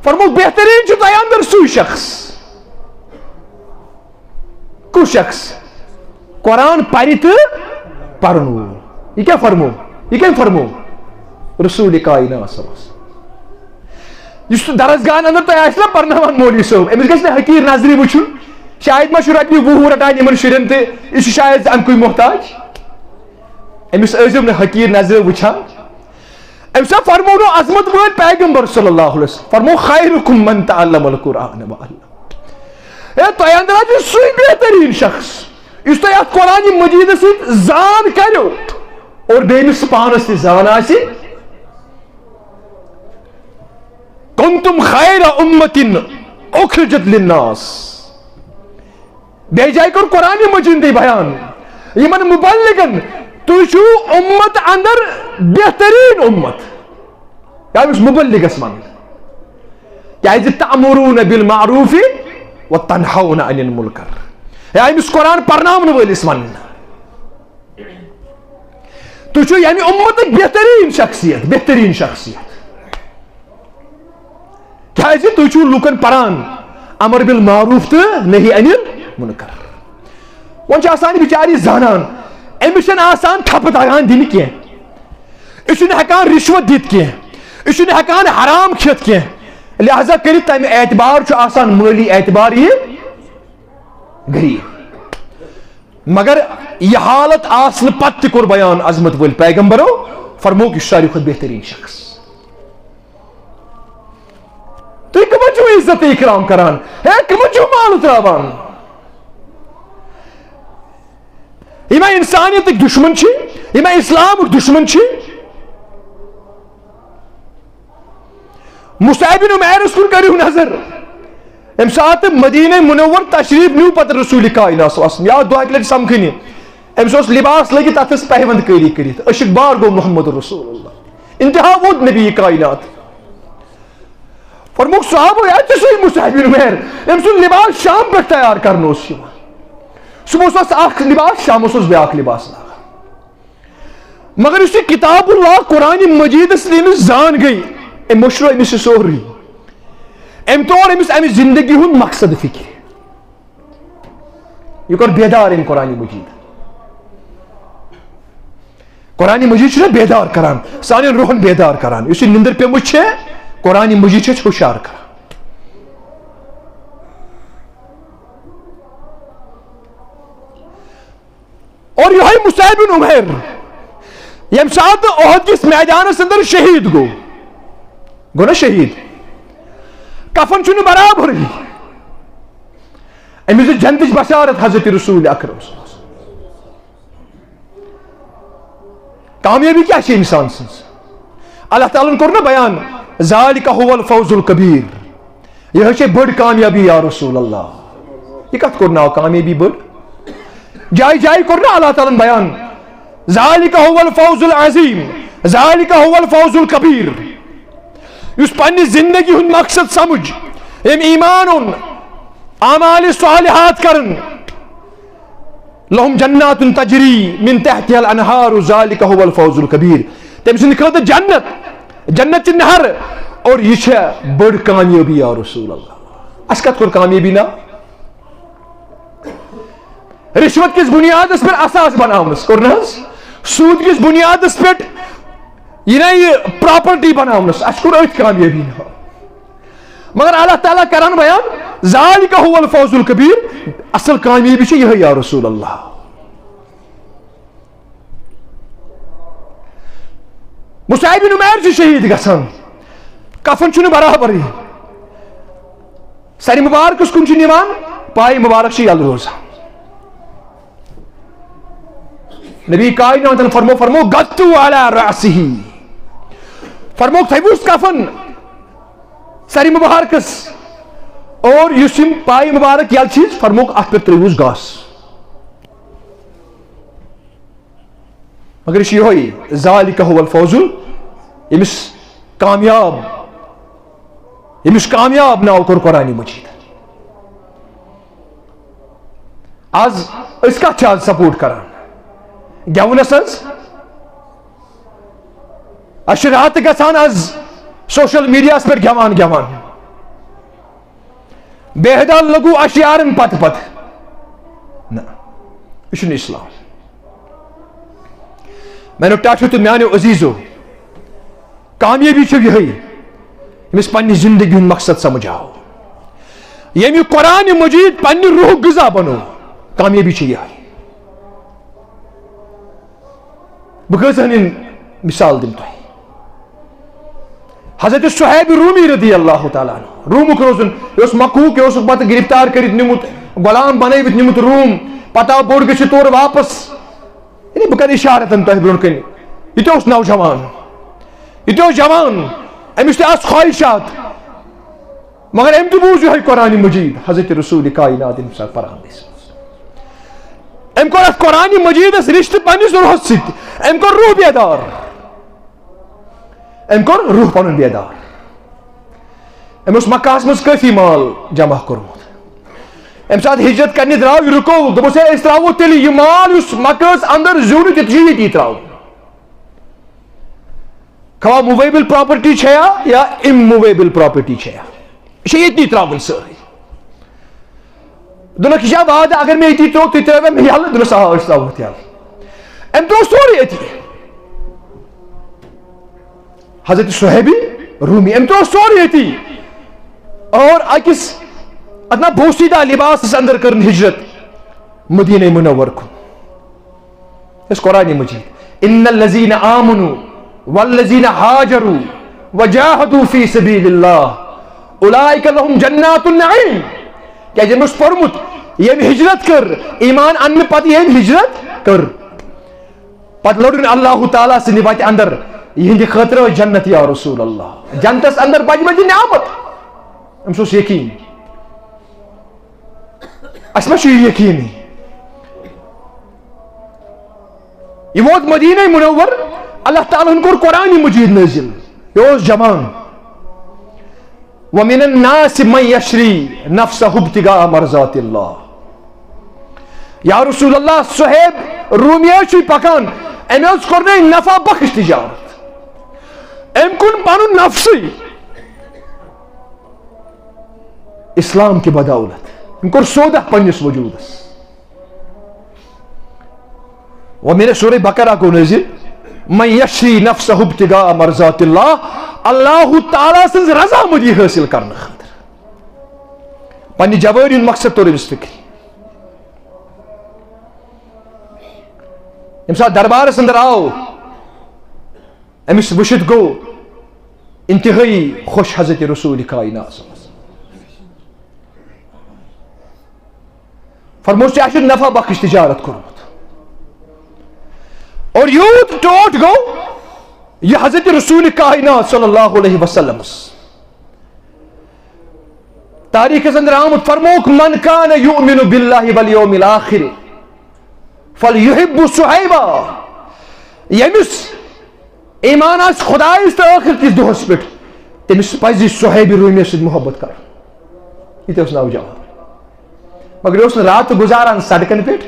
فرمووُکھ، بہتریٖن چھُ تۄہہِ اندر سُے شخص، کُس شخص قرآن پرِ تہٕ پرن وول۔ یہِ کیٛاہ فرموو؟ یہِ کٔمۍ فرموو؟ رسول کائنات صلی اللہ علیہ وسلم۔ یُس سُہ درسگاہن اندر تۄہہِ آسہِ نا پرناوان مولوی صٲب، أمِس گژھِ نہٕ حقیٖر نظرِ وٕچھُن۔ شاید ما چھُ رۄپیہِ وُہ رٹان یِمن شُرٮ۪ن تہٕ یہِ چھُ شاید اَمہِ کُے محتاج۔ أمِس ٲسۍزیو نہٕ حقیٖر نظرِ وٕچھان۔ أمۍ سا فرموو نہٕ عظمت وٲلۍ پیغمبر صلی اللہ علیہ وسلم، فرموو، "خیرکم من تعلم القرآن وعلم۔" ہے، تۄہہِ اندر آسہِ سُے بہتریٖن شخص یُس تۄہہِ اتھ قرآن مجیدس سۭتۍ زان کرو اور بیٚیہِ أمِس پانس تہِ زان آسہِ۔ کنتم خیر امت اخرجت للناس۔ بیٚیہِ جایہِ کوٚر قرآن مجیدٕے بیان یِمن مبلغن، تُہۍ چھِو امت اندر بہتریٖن امت۔ یا أمِس مبلغس وننہٕ۔ کیازِ؟ تأمرون بالمعروف و تنہون عن المنکر۔ یا أمِس قرآن پرناون وٲلِس وننہٕ۔ تُہۍ چھِو ییٚمہِ امتٕکۍ بہتریٖن شخصیت، بہتریٖن شخصیت۔ کیازِ؟ تُہۍ چھِو لوٗکن پران امر بالمعروف تہٕ نہی عن المنکر۔ وۄنۍ چھِ آسان بِچارِ زانان، أمِس چھَنہٕ آسان تھپہٕ تگان دِنہِ کینٛہہ، یہِ چھُنہٕ ہٮ۪کان رِشوت دِتھ کینٛہہ، یہِ چھُنہٕ ہٮ۪کان حرام کھٮ۪تھ کینٛہہ، لہذا کٔرِتھ تَمہِ اعتبار چھُ آسان مٲلی اعتبار یہِ غریٖب۔ مگر یہِ حالت آسنہٕ پتہٕ تہِ کوٚر بیان عظمت وٲلۍ پیغمبرو، فرمووُکھ، یہِ چھُ ساروی کھۄتہٕ بہتریٖن شخص۔ تُہۍ کٕمن چھِو عزت اکرام کران؟ ہے، کٕمن چھِو مال تراوان؟ یِم انسانیتٕکۍ دشمن چھِ، یِم اسلامٕکۍ دشمن چھِ۔ مصعب بن عمیر کُن کٔرِو نظر۔ ییٚمہِ ساتہٕ مدینہ منور تشریف نیوٗ پتہٕ رسول کائنات صلی اللہ علیہ وسلم، یا دۄہ اکہِ لٹہِ سمکھٕنہِ، أمِس اوس لباس لٲگِتھ، تتھ ٲس پہوند کٲری کٔرِتھ، عشق بار گوٚو محمد رسول اللہ، انتہا ووت نبی کائنات۔ فرمووُکھ صحابو، ہے، ژٕ چھُے مصعب بن عمیر، أمۍ سُنٛد لباس شام پٮ۪ٹھ تیار کرنہٕ اوس یِوان۔ صبحس اوس اکھ لباس، شامس اوس بیاکھ لباس لاگان۔ مگر یُس یہِ کتاب اللہ قرآن مجیدس ییٚلہِ أمِس زان گٔے، أمۍ مٔشرو أمِس یہِ سورُے۔ أمۍ توٚر أمِس اَمہِ زندگی ہُنٛد مقصد فکرِ۔ یہِ کوٚر بیدار أمۍ قرآن مجید۔ قرآن مجید چھُنہ بیدار کران، سانٮ۪ن روحن بیدار کران۔ یُس یہِ نِندٕر پیٚمٕژ چھےٚ، قرآن مجید چھُ اَسہِ ہُشار کران۔ اور یِہوٚے مصعب بن عمیر، ییٚمہِ ساتہٕ احد کِس میدانس اندر شہید گوٚو، گوٚو نا شہید، کفن چھُنہٕ برابرٕے۔ أمِس دیُت جنتٕچ بشارت حضرت رسول اکرم صلی اللہ علیہ وسلم۔ کامیٲبی کیٛاہ چھِ انسان سٕنٛز؟ اللہ تعالیٰ ہن کوٚر نا بیان، "ذالک هو الفوز الکبیر"، یِہوٚے چھے بٔڑ کامیٲبی یا رسول اللہ۔ یہِ کتھ کوٚر ناو کامیٲبی بٔڑ؟ جایہِ جایہِ کوٚر نا اللہ تعالیٰ ہن بیان، "ذالک هو الفوز العظیم، ذالک هو الفوز الکبیر"۔ یُس پننہِ زندگی ہُنٛد مقصد سمجھ، ییٚمۍ ایمان اوٚن، اعمال صالحات کرن، "لہم جنات تجری من تحتها الانہار ذالک هو الفوز الکبیر"۔ تٔمۍ سٕنٛدِ خٲطرٕ جنت، جنت چہِ نہر، اور یہِ چھےٚ بٔڑ کامیٲبی یا رسول اللہ۔ اَسہِ کَتھ کوٚر کامیٲبی ناو؟ رشوت کِس بُنیادَس پٮ۪ٹھ اثاث بناونَس کوٚر نہٕ حظ؟ سوٗد کِس بُنیادَس پٮ۪ٹھ یہِ نہ یہِ پراپرٹی بناونَس، اَسہِ کوٚر أتھۍ کامیٲبی ناو۔ مگر اللہ تعالیٰ کران بیان، "ذالک هو الفوز الکبیر"، اصل کامیٲبی چھِ یِہے یا رسول اللہ۔ مصعب بن عمیر چھُ شہید گژھان، کفن چھُنہٕ برابرٕے، سرِ مبارکس کُن چھُ نِوان، پایہِ مبارک چھِ یلہٕ روزان۔ نبی کائناتن فرمو، فرمو، "غطوا علی رأسہ"، فرمو، تھٲوِوس کفن سرِ مبارکس، اور یُس یِم پایہِ مبارک یلہٕ چھِ، فرموکھ، اتھ پٮ۪ٹھ ترٲوِوس گاسہٕ۔ مگر یہِ چھُ یِہوٚے، ذالک هو الفوز ال-، ییٚمِس کامیاب، ییٚمِس کامیاب ناو کوٚر قرآنِ مجیٖد۔ از أسۍ کتھ چھِ از سپورٹ کران؟ گٮ۪ونس حظ؟ اسہِ چھِ راتہٕ گژھان از سوشل میڈیاہس پٮ۪ٹھ گٮ۪وان گٮ۪وان۔ بے حدا لگو اسہِ یارن پتہٕ پتہٕ۔ نہ، یہِ چھُنہٕ اسلام۔ میانیو ٹاٹھیو تہٕ میانیو عزیزو، کامیٲبی چھو یِہے، ییٚمِس پننہِ زندگی ہُنٛد مقصد سمجھ آو، ییٚمہِ قرآنِ مجیٖد پننہِ روحُک غذا بنو، کامیٲبی چھِ یِہے۔ بہٕ کۭژہن ہٕنٛز مثال دِمہٕ تۄہہِ؟ حضرت صہیب رومی رضی اللہ تعالیٰ عنہ، رومُک روزُن، یہِ اوس مکوک، یہِ اوسُکھ پتہٕ گرفتار کٔرِتھ نیوٗمُت، غلام بنٲوِتھ نیوٗمُت روم، پتہٕ آو بوٚڑ گٔژھِتھ تورٕ واپس۔ یعنی بہٕ کرٕ اشارتن تۄہہِ برونٛہہ کنہِ، یہِ تہِ اوس نوجوان، یہِ تہِ اوس جوان، أمِس تہِ آسہٕ خواہشات، مگر أمۍ تہِ بوٗز یِہوٚے قرآنِ مجیٖد، حضرت رسول کائنات ییٚمہِ ساتہٕ پران ٲسۍ۔ أمۍ کوٚر اَتھ قرآنِ مجیٖدس رشتہٕ پننِس روحس سۭتۍ، أمۍ کوٚر روح بیدار، أمۍ کوٚر روح پنُن بیدار۔ أمۍ اوس مکہس منٛز کٲفی مال جمع کوٚرمُت۔ أمۍ ساتہٕ ہجرت کرنہِ درٛاو، یہِ رُکووُکھ، دوٚپُس، "ہے، أسۍ ترٛاوو تیٚلہِ یہِ مال یُس مکہس اندر زیوٗنُتھ، یہِ تہِ چھُ ییٚتی ترٛاوُن۔" خواہ موویبل پراپرٹی چھیا یا اموویبل پراپرٹی چھیا، یہِ چھےٚ ییٚتی ترٛاوٕنۍ سٲرٕے۔ دوٚپنکھ، "یہِ چھا وعدٕ، اگر مےٚ ییٚتی ترٛوو، تُہۍ ترٛٲیوا مےٚ یَلہٕ؟" دوٚپنس، "آ، أسۍ ترٛاوہوتھ یَلہٕ۔" أمۍ ترٛوو سورُے أتی۔ حضرت صہیبی رومی، أمۍ ترٛوو سورُے أتی۔ اور أکِس، اتھ نا بوسیدہ لباسس اندر کٔرٕن ہجرت مدینہ منور کُن۔ یۄس قرآنِ مجیٖد، "ان الذین آمنوا والذین هاجروا وجاهدوا فی سبیل اللہ اولئک لهم جنات النعیم"۔ کیازِ أمۍ اوس پوٚرمُت، ییٚمۍ ہجرت کٔر، ایمان اننہٕ پتہٕ ییٚمۍ ہجرت کٔر، پتہٕ لوٚڑُن اللہ تعالیٰ سٕنٛدِ وتہِ اندر، یِہنٛدِ خٲطرٕ ٲس جنت یا رسول اللہ۔ جنتس اندر بجہِ بجہِ نعمت۔ أمِس اوس یقین۔ اَسہِ ما چھُ یہِ یقیٖنٕے؟ یہِ ووت مدینہ منور، اللہ تعالیٰ ہن کوٚر قرآنِ مجیٖد نٲزِل۔ یہِ اوس جوان۔ "ومن الناس من یشری نفسه ابتغاء مرضات اللہ"۔ یا رسول اللہ، صہیب رومی حظ چھُے پکان، أمۍ حظ کوٚر نہٕ نفع بخش تجارت، أمۍ کُن پنُن نفسٕے۔ اسلام کہِ بدولت أمۍ کوٚر سودہ پننِس وجودس۔ وۄنۍ میلہِ سورہ بقرہ گوٚو نٲزِل، "من یشری نفسه ابتغاء مرضات اللہ"، اللہ تعالیٰ سٕنٛز رضامندی حٲصِل کرنہٕ خٲطرٕ۔ پننہِ جوٲنی ہُنٛد مقصد توٚر أمِس فِکرِ۔ ییٚمہِ ساتہٕ دربارس اندر آو، أمِس وٕچھِتھ گوٚو انتہٲیی خۄش حضرت رسول کائنات صلی اللہ علیہ وسلم۔ فرموس، "ژےٚ آسہِ نفع بخش تجارت کوٚرمُت۔" اور یوٗت ٹوٹھ گوٚو یہِ حضرت رسول کائنات صلی اللہ علیہ وسلمس۔ تاریخس اندر آمُت، فرمووُکھ، "من کان یؤمن باللہ والیوم الآخر فلیحب صہیبا"۔ ییٚمِس ایمان آسہِ خدایس تہٕ ٲخرت کِس دۄہس پٮ۪ٹھ، تٔمِس پزِ صہیب رومی سۭتۍ محبت کرُن۔ یہِ تہِ اوس نوجوان، مگر یہِ اوس نہٕ راتہٕ گُزاران سڑکن پٮ۪ٹھ۔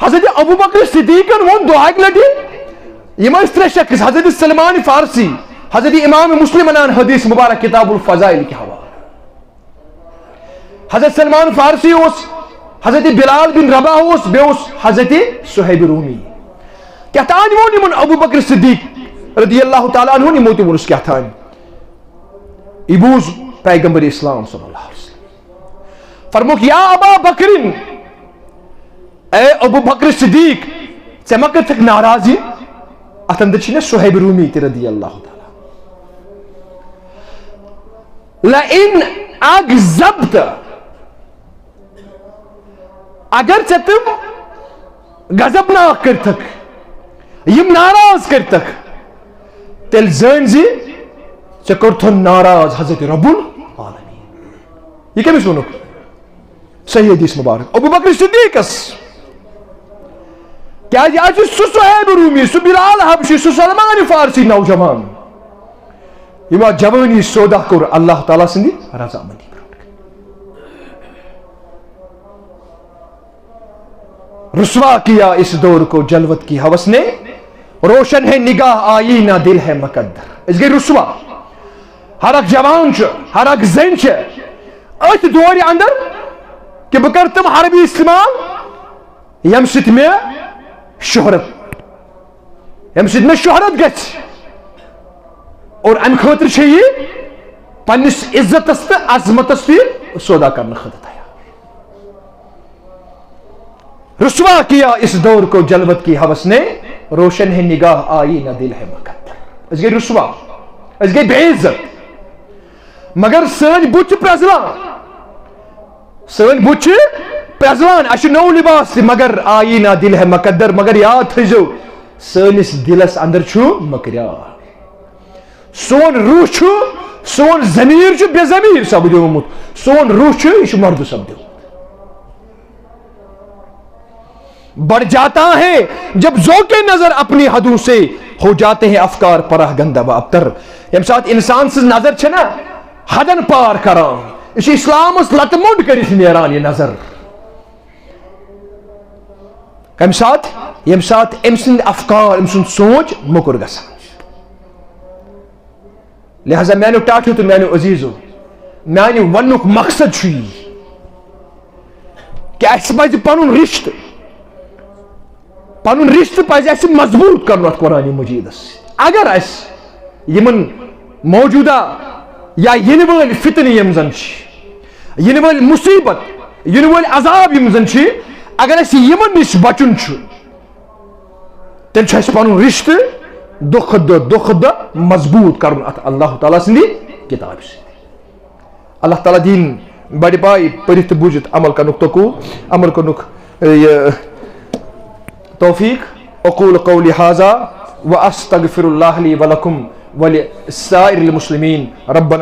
حضرت ابوبکر صدیقن ووٚن دۄہ اکہِ لٹہِ، یِم ٲسۍ ترٛےٚ شخص، حضرت سلمان فارسی، حضرت امام مسلم انان حدیث مبارک کتاب الفضائل کہِ حوالہٕ۔ حضرت سلمان فارسی اوس، حضرت بلال بن رباح اوس، بیٚیہِ اوس حضرت صہیب رومی۔ کیٛاہ تام ووٚن یِمن ابوبکر صدیق رضی اللہ تعالیٰ عنہ، یِمو تہِ ووٚنُس کیٛاہ تام۔ یہِ بوٗز پیغمبر اسلام صلی اللہ علیہ وسلم۔ فرمووُکھ، یا ابا بکرن، اے ابو بکر صدیق، ژےٚ ما کٔرتھکھ ناراض یہِ؟ اتھ اندر چھِ مےٚ صہیب رومی تہِ رضی اللہ تعالیٰ۔ لئن اغضبت، اگر ژےٚ تِم غضبناک کٔرتھکھ، یِم ناراض کٔرتھکھ، تیٚلہِ زٲنۍ زِ ژےٚ کوٚرتھن ناراض حضرت رب العالمین۔ یہِ کٔمِس ووٚنُکھ؟ صحیح حدیث مبارک۔ ابو بکر صدیقس۔ کیازِ آز چھُ سُہ صہیب رومی، سُہ بلال حبشی، سُہ سلمان فارسی نوجوان، یِمو جوانی سودا کوٚر اللہ تعالیٰ سٕنٛدِ رضامندی پٮ۪ٹھ۔ رسوا کیا اس دور کو جلوت کی ہوس نے، روشن ہے نگاہ آئینہ دل ہے مقدر۔ أسۍ گٔے رسوا۔ ہر اکھ جوان چھُ، ہر اکھ زٔنۍ چھِ أتھۍ دورِ اندر کہِ بہٕ کرٕ تِم حربہٕ استعمال ییٚمہِ سۭتۍ مےٚ شہرت، ییٚمہِ سۭتۍ مےٚ شہرت گژھِ۔ اور امہِ خٲطرٕ چھےٚ یہِ پننِس عزتس تہٕ عظمتس تہِ سودا کرنہٕ خٲطرٕ تیار۔ رسوا کیا اس دور کو جلوت کی ہوس نے، روشن ہے نگاہ آئینہ دل ہے مقدر۔ أسۍ گٔے رسوا، أسۍ گٔے بے عزت، مگر سٲنۍ بُتھ چھِ پرٛزلان، سٲنۍ بُتھ چھِ پرٛزلان، اَسہِ چھُ نوٚو لباس تہِ، مگر آئینہ دل ہے مقدر۔ مگر یاد تھٲیزیو، سٲنِس دِلس اندر چھُ مٔکریار۔ سون روح چھُ، سون ضمیر چھُ بے ضمیر سپدیومُت، سون روح چھُ، یہِ چھُ مردٕ سپدیومُت۔ بڑھ جاتا ہے جب ذوق نظر اپنی حدوں سے، ہو جاتے ہیں افکار پراہ گندہ و ابتر۔ ییٚمہِ ساتہٕ انسان سٕنٛز نظر چھےٚ نا حدن پار کران، یہِ چھُ اسلامس لتہٕ موٚنڈ کٔرِتھ نیران یہِ نظر۔ کمہِ ساتہٕ؟ ییٚمہِ ساتہٕ أمۍ سٕنٛدۍ افکار، أمۍ سُنٛد سونٛچ موٚکُر گژھان چھُ۔ لہذا میانیو ٹاٹھیو تہٕ میانیو عزیزو، میانہِ وننُک مقصد چھُ یی کہِ اسہِ پزِ پنُن رشتہٕ، پنُن رشتہٕ پزِ اسہِ مضبوط کرُن اتھ قرآن مجیدس سۭتۍ۔ اگر اسہِ یِمن موجودہ یا یِنہٕ وٲلۍ فتنہٕ یِم زن چھِ، یِنہٕ وٲلۍ مصیبت، یِنہٕ وٲلۍ عذاب یِم زن چھِ، اگر اسہِ یِمن نِش بچُن چھُ، تیٚلہِ چھُ اَسہِ پَنُن رِشتہٕ دۄہ کھۄتہٕ دۄہ، دۄہ کھۄتہٕ دۄہ مضبوٗط کَرُن اَتھ اللہ تعالیٰ سٕنٛدِ کِتابہِ سۭتۍ۔ اللہ تعالیٰ دِیِن بَڑِ پایہِ پٔرِتھ تہٕ بوٗزِتھ عمل کَرنُک توقوٗ، عمل کَرنُک، اے، یہِ توفیٖق۔ أقول قولي هذا وأستغفر الله لي ولكم ولسائر المسلمين۔ ربنا